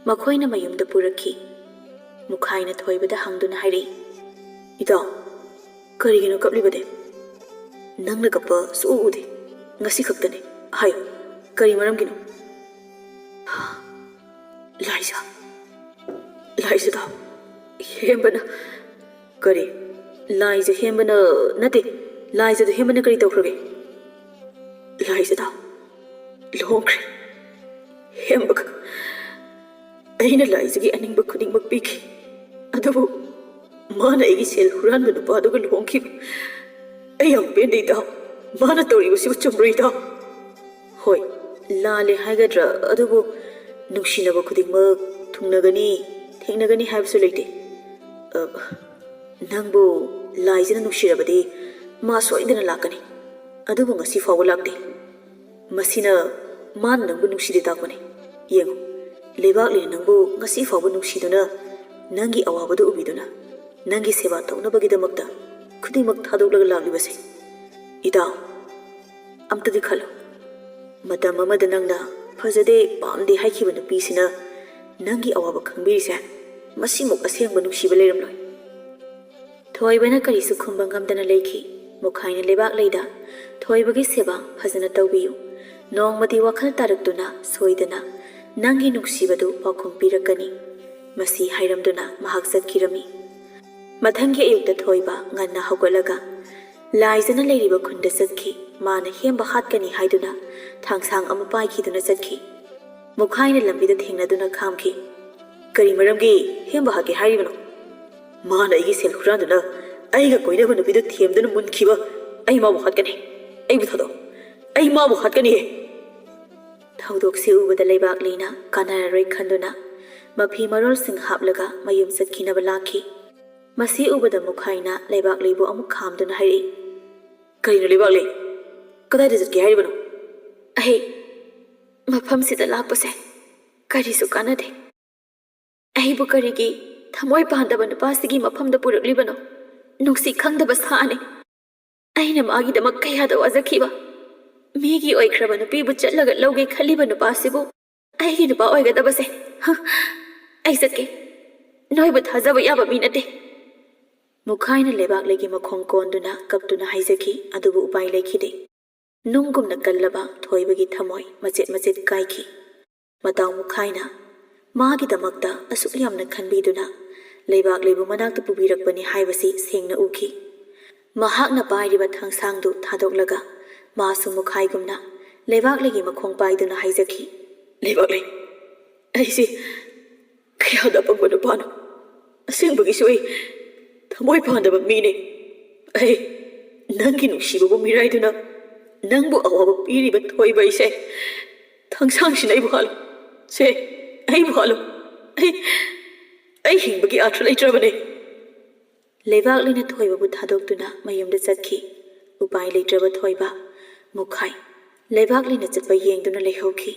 ꯃꯈꯣꯏꯅ ꯃꯌꯨꯝꯗ ꯄꯨꯔꯛꯈꯤ꯫ ꯃꯨꯈꯥꯏꯅ ꯊꯣꯏꯕꯗ ꯍꯪꯗꯨꯅ ꯍꯥꯏꯔꯛꯏ, "ꯏꯇꯥꯎ, ꯀꯔꯤꯒꯤꯅꯣ ꯀꯞꯂꯤꯕꯗꯤ? ꯅꯪꯅ ꯀꯞꯄ ꯁꯨꯛꯎ ꯎꯗꯦ꯫ ꯉꯁꯤ ꯈꯛꯇꯅꯦ꯫ ꯍꯥꯏꯌꯨ, ꯀꯔꯤ ꯃꯔꯝꯒꯤꯅꯣ?" "ꯂꯥꯏꯖ, ꯂꯥꯏꯖꯗꯣ ꯍꯦꯝꯕꯅ..." "ꯀꯔꯤ? ꯂꯥꯏꯖ ꯍꯦꯝꯕꯅ..." "ꯅꯠꯇꯦ, ꯂꯥꯏꯖꯗꯣ ꯍꯦꯝꯕꯅ ꯀꯔꯤ ꯇꯧꯈ꯭ꯔꯒꯦ?" "ꯂꯥꯏꯖꯗꯣ ꯂꯨꯍꯣꯡꯈ꯭ꯔꯦ꯫ ꯍꯦꯝꯕꯒ ꯑꯩꯅ ꯂꯥꯏꯖꯒꯤ ꯑꯅꯤꯡꯕ ꯈꯨꯗꯤꯡꯃꯛ ꯄꯤꯈꯤ꯫ ꯑꯗꯨꯕꯨ ꯃꯥꯅ ꯑꯩꯒꯤ ꯁꯦꯜ ꯍꯨꯔꯥꯟꯕ ꯅꯨꯄꯥꯗꯨꯒ ꯂꯨꯍꯣꯡꯈꯤꯕ꯫ ꯑꯩ ꯌꯥꯝ ꯄꯦꯟꯗꯦ ꯏꯇꯥꯎ꯫ ꯃꯥꯅ ꯇꯧꯔꯤꯕꯁꯤꯕꯨ ꯆꯨꯝꯕ꯭ꯔꯣ ꯏꯇꯥꯎ?" "ꯍꯣꯏ, ꯂꯥꯜꯂꯦ ꯍꯥꯏꯒꯗ꯭ꯔꯥ? ꯑꯗꯨꯕꯨ ꯅꯨꯡꯁꯤꯅꯕ ꯈꯨꯗꯤꯡꯃꯛ ꯊꯨꯡꯅꯒꯅꯤ, ꯊꯦꯡꯅꯒꯅꯤ ꯍꯥꯏꯕꯁꯨ ꯂꯩꯇꯦ꯫ ꯑ, ꯅꯪꯕꯨ ꯂꯥꯏꯖꯅ ꯅꯨꯡꯁꯤꯔꯕꯗꯤ ꯃꯥ ꯁꯣꯏꯗꯅ ꯂꯥꯛꯀꯅꯤ꯫ ꯑꯗꯨꯕꯨ ꯉꯁꯤ ꯐꯥꯎꯕ ꯂꯥꯛꯇꯦ꯫ ꯃꯁꯤꯅ ꯃꯥꯅ ꯅꯪꯕꯨ ꯅꯨꯡꯁꯤꯗꯦ ꯇꯥꯛꯄꯅꯤ꯫ ꯌꯦꯡꯉꯨ, ꯂꯩꯕꯥꯛꯂꯩꯅ ꯅꯪꯕꯨ ꯉꯁꯤ ꯐꯥꯎꯕ ꯅꯨꯡꯁꯤꯗꯨꯅ, ꯅꯪꯒꯤ ꯑꯋꯥꯕꯗꯨ ꯎꯕꯤꯗꯨꯅ, ꯅꯪꯒꯤ ꯁꯦꯕꯥ ꯇꯧꯅꯕꯒꯤꯗꯃꯛꯇ ꯈꯨꯗꯤꯡꯃꯛ ꯊꯥꯗꯣꯛꯂꯒ ꯂꯥꯛꯂꯤꯕꯁꯦ꯫ ꯏꯇꯥꯎ, ꯑꯝꯇꯗꯤ ꯈꯜꯂꯨ꯫ ꯃꯇꯝ ꯑꯃꯗ ꯅꯪꯅ ꯐꯖꯗꯦ, ꯄꯥꯝꯗꯦ ꯍꯥꯏꯈꯤꯕ ꯅꯨꯄꯤꯁꯤꯅ ꯅꯪꯒꯤ ꯑꯋꯥꯕ ꯈꯪꯕꯤꯔꯤꯁꯦ, ꯃꯁꯤꯃꯨꯛ ꯑꯁꯦꯡꯕ ꯅꯨꯡꯁꯤꯕ ꯂꯩꯔꯝꯂꯣꯏ꯫" ꯊꯣꯏꯕꯅ ꯀꯔꯤꯁꯨ ꯈꯨꯝꯕ ꯉꯝꯗꯅ ꯂꯩꯈꯤ꯫ ꯃꯨꯈꯥꯏꯅ ꯂꯩꯕꯥꯛ ꯂꯩꯗ, "ꯊꯣꯏꯕꯒꯤ ꯁꯦꯕꯥ ꯐꯖꯅ ꯇꯧꯕꯤꯌꯨ꯫ ꯅꯣꯡꯃꯗꯤ ꯋꯥꯈꯜ ꯇꯥꯔꯛꯇꯨꯅ ꯁꯣꯏꯗꯅ ꯅꯪꯒꯤ ꯅꯨꯡꯁꯤꯕꯗꯨ ꯄꯥꯎꯈꯨꯝ ꯄꯤꯔꯛꯀꯅꯤ꯫" ꯃꯁꯤ ꯍꯥꯏꯔꯝꯗꯨꯅ ꯃꯍꯥꯛ ꯆꯠꯈꯤꯔꯝꯃꯤ꯫ ꯃꯊꯪꯒꯤ ꯑꯌꯨꯛꯇ ꯊꯣꯏꯕ ꯉꯟꯅ ꯍꯧꯒꯠꯂꯒ ꯂꯥꯏꯖꯅ ꯂꯩꯔꯤꯕ ꯈꯨꯟꯗ ꯆꯠꯈꯤ꯫ ꯃꯥꯅ ꯍꯦꯝꯕ ꯍꯥꯠꯀꯅꯤ ꯍꯥꯏꯗꯨꯅ ꯊꯥꯡꯁꯥꯡ ꯑꯃ ꯄꯥꯏꯈꯤꯗꯨꯅ ꯆꯠꯈꯤ꯫ ꯃꯨꯈꯥꯏꯅ ꯂꯝꯕꯤꯗ ꯊꯦꯡꯅꯗꯨꯅ ꯈꯥꯝꯈꯤ꯫ "ꯀꯔꯤ ꯃꯔꯝꯒꯤ ꯍꯦꯝꯕ ꯍꯥꯠꯀꯦ ꯍꯥꯏꯔꯤꯕꯅꯣ?" "ꯃꯥꯅ ꯑꯩꯒꯤ ꯁꯦꯜ ꯍꯨꯔꯥꯟꯗꯨꯅ ꯑꯩꯒ ꯀꯣꯏꯅꯕ ꯅꯨꯄꯤꯗꯨ ꯊꯦꯝꯗꯨꯅ ꯃꯨꯟꯈꯤꯕ꯫ ꯑꯩ ꯃꯥꯕꯨ ꯍꯥꯠꯀꯅꯤ꯫ ꯑꯩꯕꯨ ꯊꯥꯗꯣꯛ꯫ ꯑꯩ ꯃꯥꯕꯨ ꯍꯥꯠꯀꯅꯤꯍꯦ!" ꯊꯧꯗꯣꯛꯁꯤ ꯎꯕꯗ ꯂꯩꯕꯥꯛꯂꯩꯅ ꯀꯥꯟꯅꯔꯔꯣꯏ ꯈꯟꯗꯨꯅ ꯃꯐꯤ ꯃꯔꯣꯜꯁꯤꯡ ꯍꯥꯞꯂꯒ ꯃꯌꯨꯝ ꯆꯠꯈꯤꯅꯕ ꯂꯥꯛꯈꯤ꯫ ꯃꯁꯤ ꯎꯕꯗ ꯃꯨꯈꯥꯏꯅ ꯂꯩꯕꯥꯛꯂꯩꯕꯨ ꯑꯃꯨꯛ ꯈꯥꯝꯗꯨꯅ ꯍꯥꯏꯔꯛꯏ꯫ "ꯀꯔꯤꯅꯣ ꯂꯩꯕꯥꯛꯂꯩ? ꯀꯗꯥꯏꯗ ꯆꯠꯀꯦ ꯍꯥꯏꯔꯤꯕꯅꯣ?" "ꯑꯩ ꯃꯐꯝꯁꯤꯗ ꯂꯥꯛꯄꯁꯦ ꯀꯔꯤꯁꯨ ꯀꯥꯟꯅꯗꯦ꯫ ꯑꯩꯕꯨ ꯀꯔꯤꯒꯤ ꯊꯃꯣꯏ ꯄꯥꯟꯗꯕ ꯅꯨꯄꯥꯁꯤꯒꯤ ꯃꯐꯝꯗ ꯄꯨꯔꯛꯂꯤꯕꯅꯣ? ꯅꯨꯡꯁꯤ ꯈꯪꯗꯕ ꯁꯥꯅꯤ꯫ ꯑꯩꯅ ꯃꯥꯒꯤꯗꯃꯛ ꯀꯌꯥꯗ ꯋꯥꯖꯈꯤꯕ꯫ ꯃꯤꯒꯤ ꯑꯣꯏꯈ꯭ꯔꯕ ꯅꯨꯄꯤꯕꯨ ꯆꯠꯂꯒ ꯂꯧꯒꯦ ꯈꯜꯂꯤꯕ ꯅꯨꯄꯥꯁꯤꯕꯨ ꯑꯩꯒꯤ ꯅꯨꯄꯥ ꯑꯣꯏꯒꯗꯕꯁꯦ꯫ ꯍ, ꯑꯩ ꯆꯠꯀꯦ꯫ ꯅꯣꯏꯕꯨ ꯊꯥꯖꯕ ꯌꯥꯕ ꯃꯤ ꯅꯠꯇꯦ꯫" ꯃꯨꯈꯥꯏꯅ ꯂꯩꯕꯥꯛꯂꯩꯒꯤ ꯃꯈꯣꯡ ꯀꯣꯟꯗꯨꯅ ꯀꯞꯇꯨꯅ ꯍꯥꯏꯖꯈꯤ, ꯑꯗꯨꯕꯨ ꯎꯄꯥꯏ ꯂꯩꯈꯤꯗꯦ꯫ ꯅꯨꯡꯒꯨꯝꯅ ꯀꯜꯂꯕ ꯊꯣꯏꯕꯒꯤ ꯊꯃꯣꯏ ꯃꯆꯦꯠ ꯃꯆꯦꯠ ꯀꯥꯏꯈꯤ꯫ ꯃꯇꯥꯎ ꯃꯨꯈꯥꯏꯅ ꯃꯥꯒꯤꯗꯃꯛꯇ ꯑꯁꯨꯛ ꯌꯥꯝꯅ ꯈꯟꯕꯤꯗꯨꯅ ꯂꯩꯕꯥꯛꯂꯩꯕꯨ ꯃꯅꯥꯛꯇ ꯄꯨꯕꯤꯔꯛꯄꯅꯤ ꯍꯥꯏꯕꯁꯤ ꯁꯦꯡꯅ ꯎꯈꯤ꯫ ꯃꯍꯥꯛꯅ ꯄꯥꯏꯔꯤꯕ ꯊꯥꯡꯁꯥꯡꯗꯨ ꯊꯥꯗꯣꯛꯂꯒ ꯃꯥꯁꯨ ꯃꯨꯈꯥꯏꯒꯨꯝꯅ ꯂꯩꯕꯥꯛꯂꯩꯒꯤ ꯃꯈꯣꯡ ꯄꯥꯏꯗꯨꯅ ꯍꯥꯏꯖꯈꯤ, "ꯂꯩꯕꯥꯛꯂꯩ, ꯑꯩꯁꯤ ꯀꯌꯥꯗ ꯑꯄꯪꯕ ꯅꯨꯄꯥꯅꯣ! ꯑꯁꯦꯡꯕꯒꯤꯁꯨ ꯑꯩ ꯊꯃꯣꯏ ꯄꯥꯟꯗꯕ ꯃꯤꯅꯦ꯫ ꯑꯩ ꯅꯪꯒꯤ ꯅꯨꯡꯁꯤꯕꯕꯨ ꯃꯤꯔꯥꯏꯗꯨꯅ ꯅꯪꯕꯨ ꯑꯋꯥꯕ ꯄꯤꯔꯤꯕ ꯊꯣꯏꯕ ꯑꯩꯁꯦ꯫ ꯊꯥꯡꯁꯥꯡꯁꯤꯅ ꯑꯩꯕꯨ ꯍꯥꯠꯂꯣ꯫ ꯁꯦ, ꯑꯩꯕꯨ ꯍꯥꯠꯂꯣ꯫ ꯑꯩ, ꯑꯩ ꯍꯤꯡꯕꯒꯤ ꯑꯥꯔꯊ ꯂꯩꯇ꯭ꯔꯕꯅꯦ꯫" ꯂꯩꯕꯥꯛꯂꯩꯅ ꯊꯣꯏꯕꯕꯨ ꯊꯥꯗꯣꯛꯇꯨꯅ ꯃꯌꯨꯝꯗ ꯆꯠꯈꯤ꯫ ꯎꯄꯥꯏ ꯂꯩꯇ꯭ꯔꯕ ꯊꯣꯏꯕ, ꯃꯨꯈꯥꯏ, ꯂꯩꯕꯥꯛꯂꯩꯅ ꯆꯠꯄ ꯌꯦꯡꯗꯨꯅ ꯂꯩꯍꯧꯈꯤ꯫